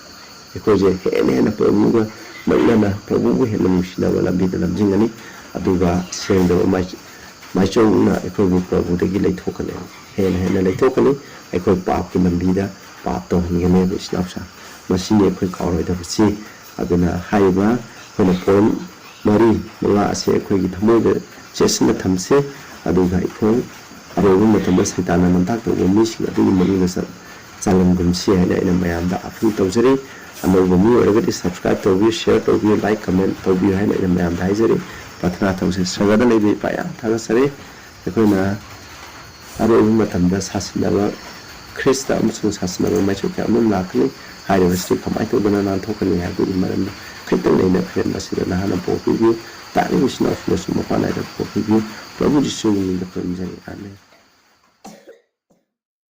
ꯑꯩꯈꯣꯏꯁꯦ ꯍꯦꯟꯅ ꯍꯦꯟꯅ ꯄ꯭ꯔꯚꯨꯒ ꯅꯛꯅꯅ, ꯄ꯭ꯔꯚꯨꯕꯨ ꯍꯦꯟꯅ ꯅꯨꯡꯁꯤꯅꯕ ꯂꯝꯕꯤꯗ ꯂꯝꯖꯤꯡꯒꯅꯤ꯫ ꯑꯗꯨꯒ ꯁꯦꯡꯗꯕ ꯃꯥꯏ-, ꯃꯥꯏꯆꯧꯅ ꯑꯩꯈꯣꯏꯕꯨ ꯄ꯭ꯔꯚꯨꯗꯒꯤ ꯂꯩꯊꯣꯛꯀꯅꯤ, ꯍꯦꯟꯅ ꯍꯦꯟꯅ ꯂꯩꯊꯣꯛꯀꯅꯤ꯫ ꯑꯩꯈꯣꯏ ꯄꯥꯞꯀꯤ ꯂꯝꯕꯤꯗ ꯄꯥꯞ ꯇꯧꯍꯟꯒꯅꯦꯕ, ꯏꯆꯤꯟ ꯏꯅꯥꯎꯁꯥ꯫ ꯃꯁꯤꯅꯤ ꯑꯩꯈꯣꯏ ꯀꯥꯎꯔꯣꯏꯗꯕꯁꯤ꯫ ꯑꯗꯨꯅ ꯍꯥꯏꯔꯤꯕ ꯑꯩꯈꯣꯏꯅ ꯄꯣꯏꯟ ꯃꯔꯤ ꯃꯉꯥ ꯑꯁꯦ ꯑꯩꯈꯣꯏꯒꯤ ꯊꯃꯣꯏꯗ ꯆꯦꯠꯁꯤꯟꯅ ꯊꯝꯁꯤ꯫ ꯑꯗꯨꯒ ꯑꯩꯈꯣꯏ ꯑꯔꯣꯏꯕ ꯃꯇꯝꯗ ꯁꯩꯇꯥꯟꯅ ꯅꯝꯊꯥꯛ ꯇꯧꯕ ꯃꯤꯁꯤꯡ ꯑꯗꯨꯒꯤ ꯃꯅꯨꯡꯗ ꯆ-, ꯆꯜꯍꯟꯒꯨꯝꯁꯤ ꯍꯥꯏꯅ ꯑꯩꯅ ꯃꯌꯥꯝꯗ ꯑꯥꯄꯤꯜ ꯇꯧꯖꯔꯤ꯫ ꯑꯅꯧꯕ ꯃꯤ ꯑꯣꯏꯔꯒꯗꯤ subscribe ꯇꯧꯕꯤꯌꯨ, share ꯇꯧꯕꯤꯌꯨ, like, comment ꯇꯧꯕꯤꯌꯨ ꯍꯥꯏꯅ ꯑꯩꯅ ꯃꯌꯥꯝꯗ ꯍꯥꯏꯖꯔꯤ꯫ ꯄ꯭ꯔꯊꯅꯥ ꯇꯧꯁꯤ꯫ ꯁ꯭ꯋꯔꯒꯗ ꯂꯩꯕ ꯏꯄꯥ, ꯌꯥꯝ ꯊꯥꯒꯠꯆꯔꯤ꯫ ꯑꯩꯈꯣꯏꯅ ꯑꯔꯣꯏꯕ ꯃꯇꯝꯗ ꯁꯥꯁꯤꯟꯅꯕ ꯈ꯭ꯔꯤꯁꯇ ꯑꯃꯁꯨꯡ ꯁꯥꯁꯤꯟꯅꯕ ꯃꯥꯏꯆꯧ ꯀꯌꯥ ꯑꯃ ꯂꯥꯛꯀꯅꯤ꯫ ꯍꯥꯏꯔꯤꯕꯁꯤ ꯀꯃꯥꯏꯅ ꯇꯧꯗꯅ ꯅꯥꯟꯊꯣꯛꯀꯅꯤ ꯍꯥꯏꯕꯒꯤ ꯃꯔꯝꯗ ꯈꯤꯇꯪ ꯅꯩꯅꯈ꯭ꯔꯦ꯫ ꯃꯁꯤꯗ ꯅꯍꯥꯟꯅ ꯄꯣꯛꯄꯤꯕꯤꯌꯨ, ꯇꯥꯛꯂꯤꯕ ꯏꯆꯤꯟ ꯏꯅꯥꯎꯁꯤꯡꯅꯁꯨ ꯃꯄꯥꯟ ꯅꯥꯏꯗꯕ ꯄꯣꯛꯄꯤꯕꯤꯌꯨ꯫ ꯄ꯭ꯔꯚꯨ ꯖꯤꯁꯨꯒꯤ ꯃꯤꯡꯗ ꯈꯨꯔꯨꯝꯖꯔꯤ, ꯑꯥꯃꯦꯟ꯫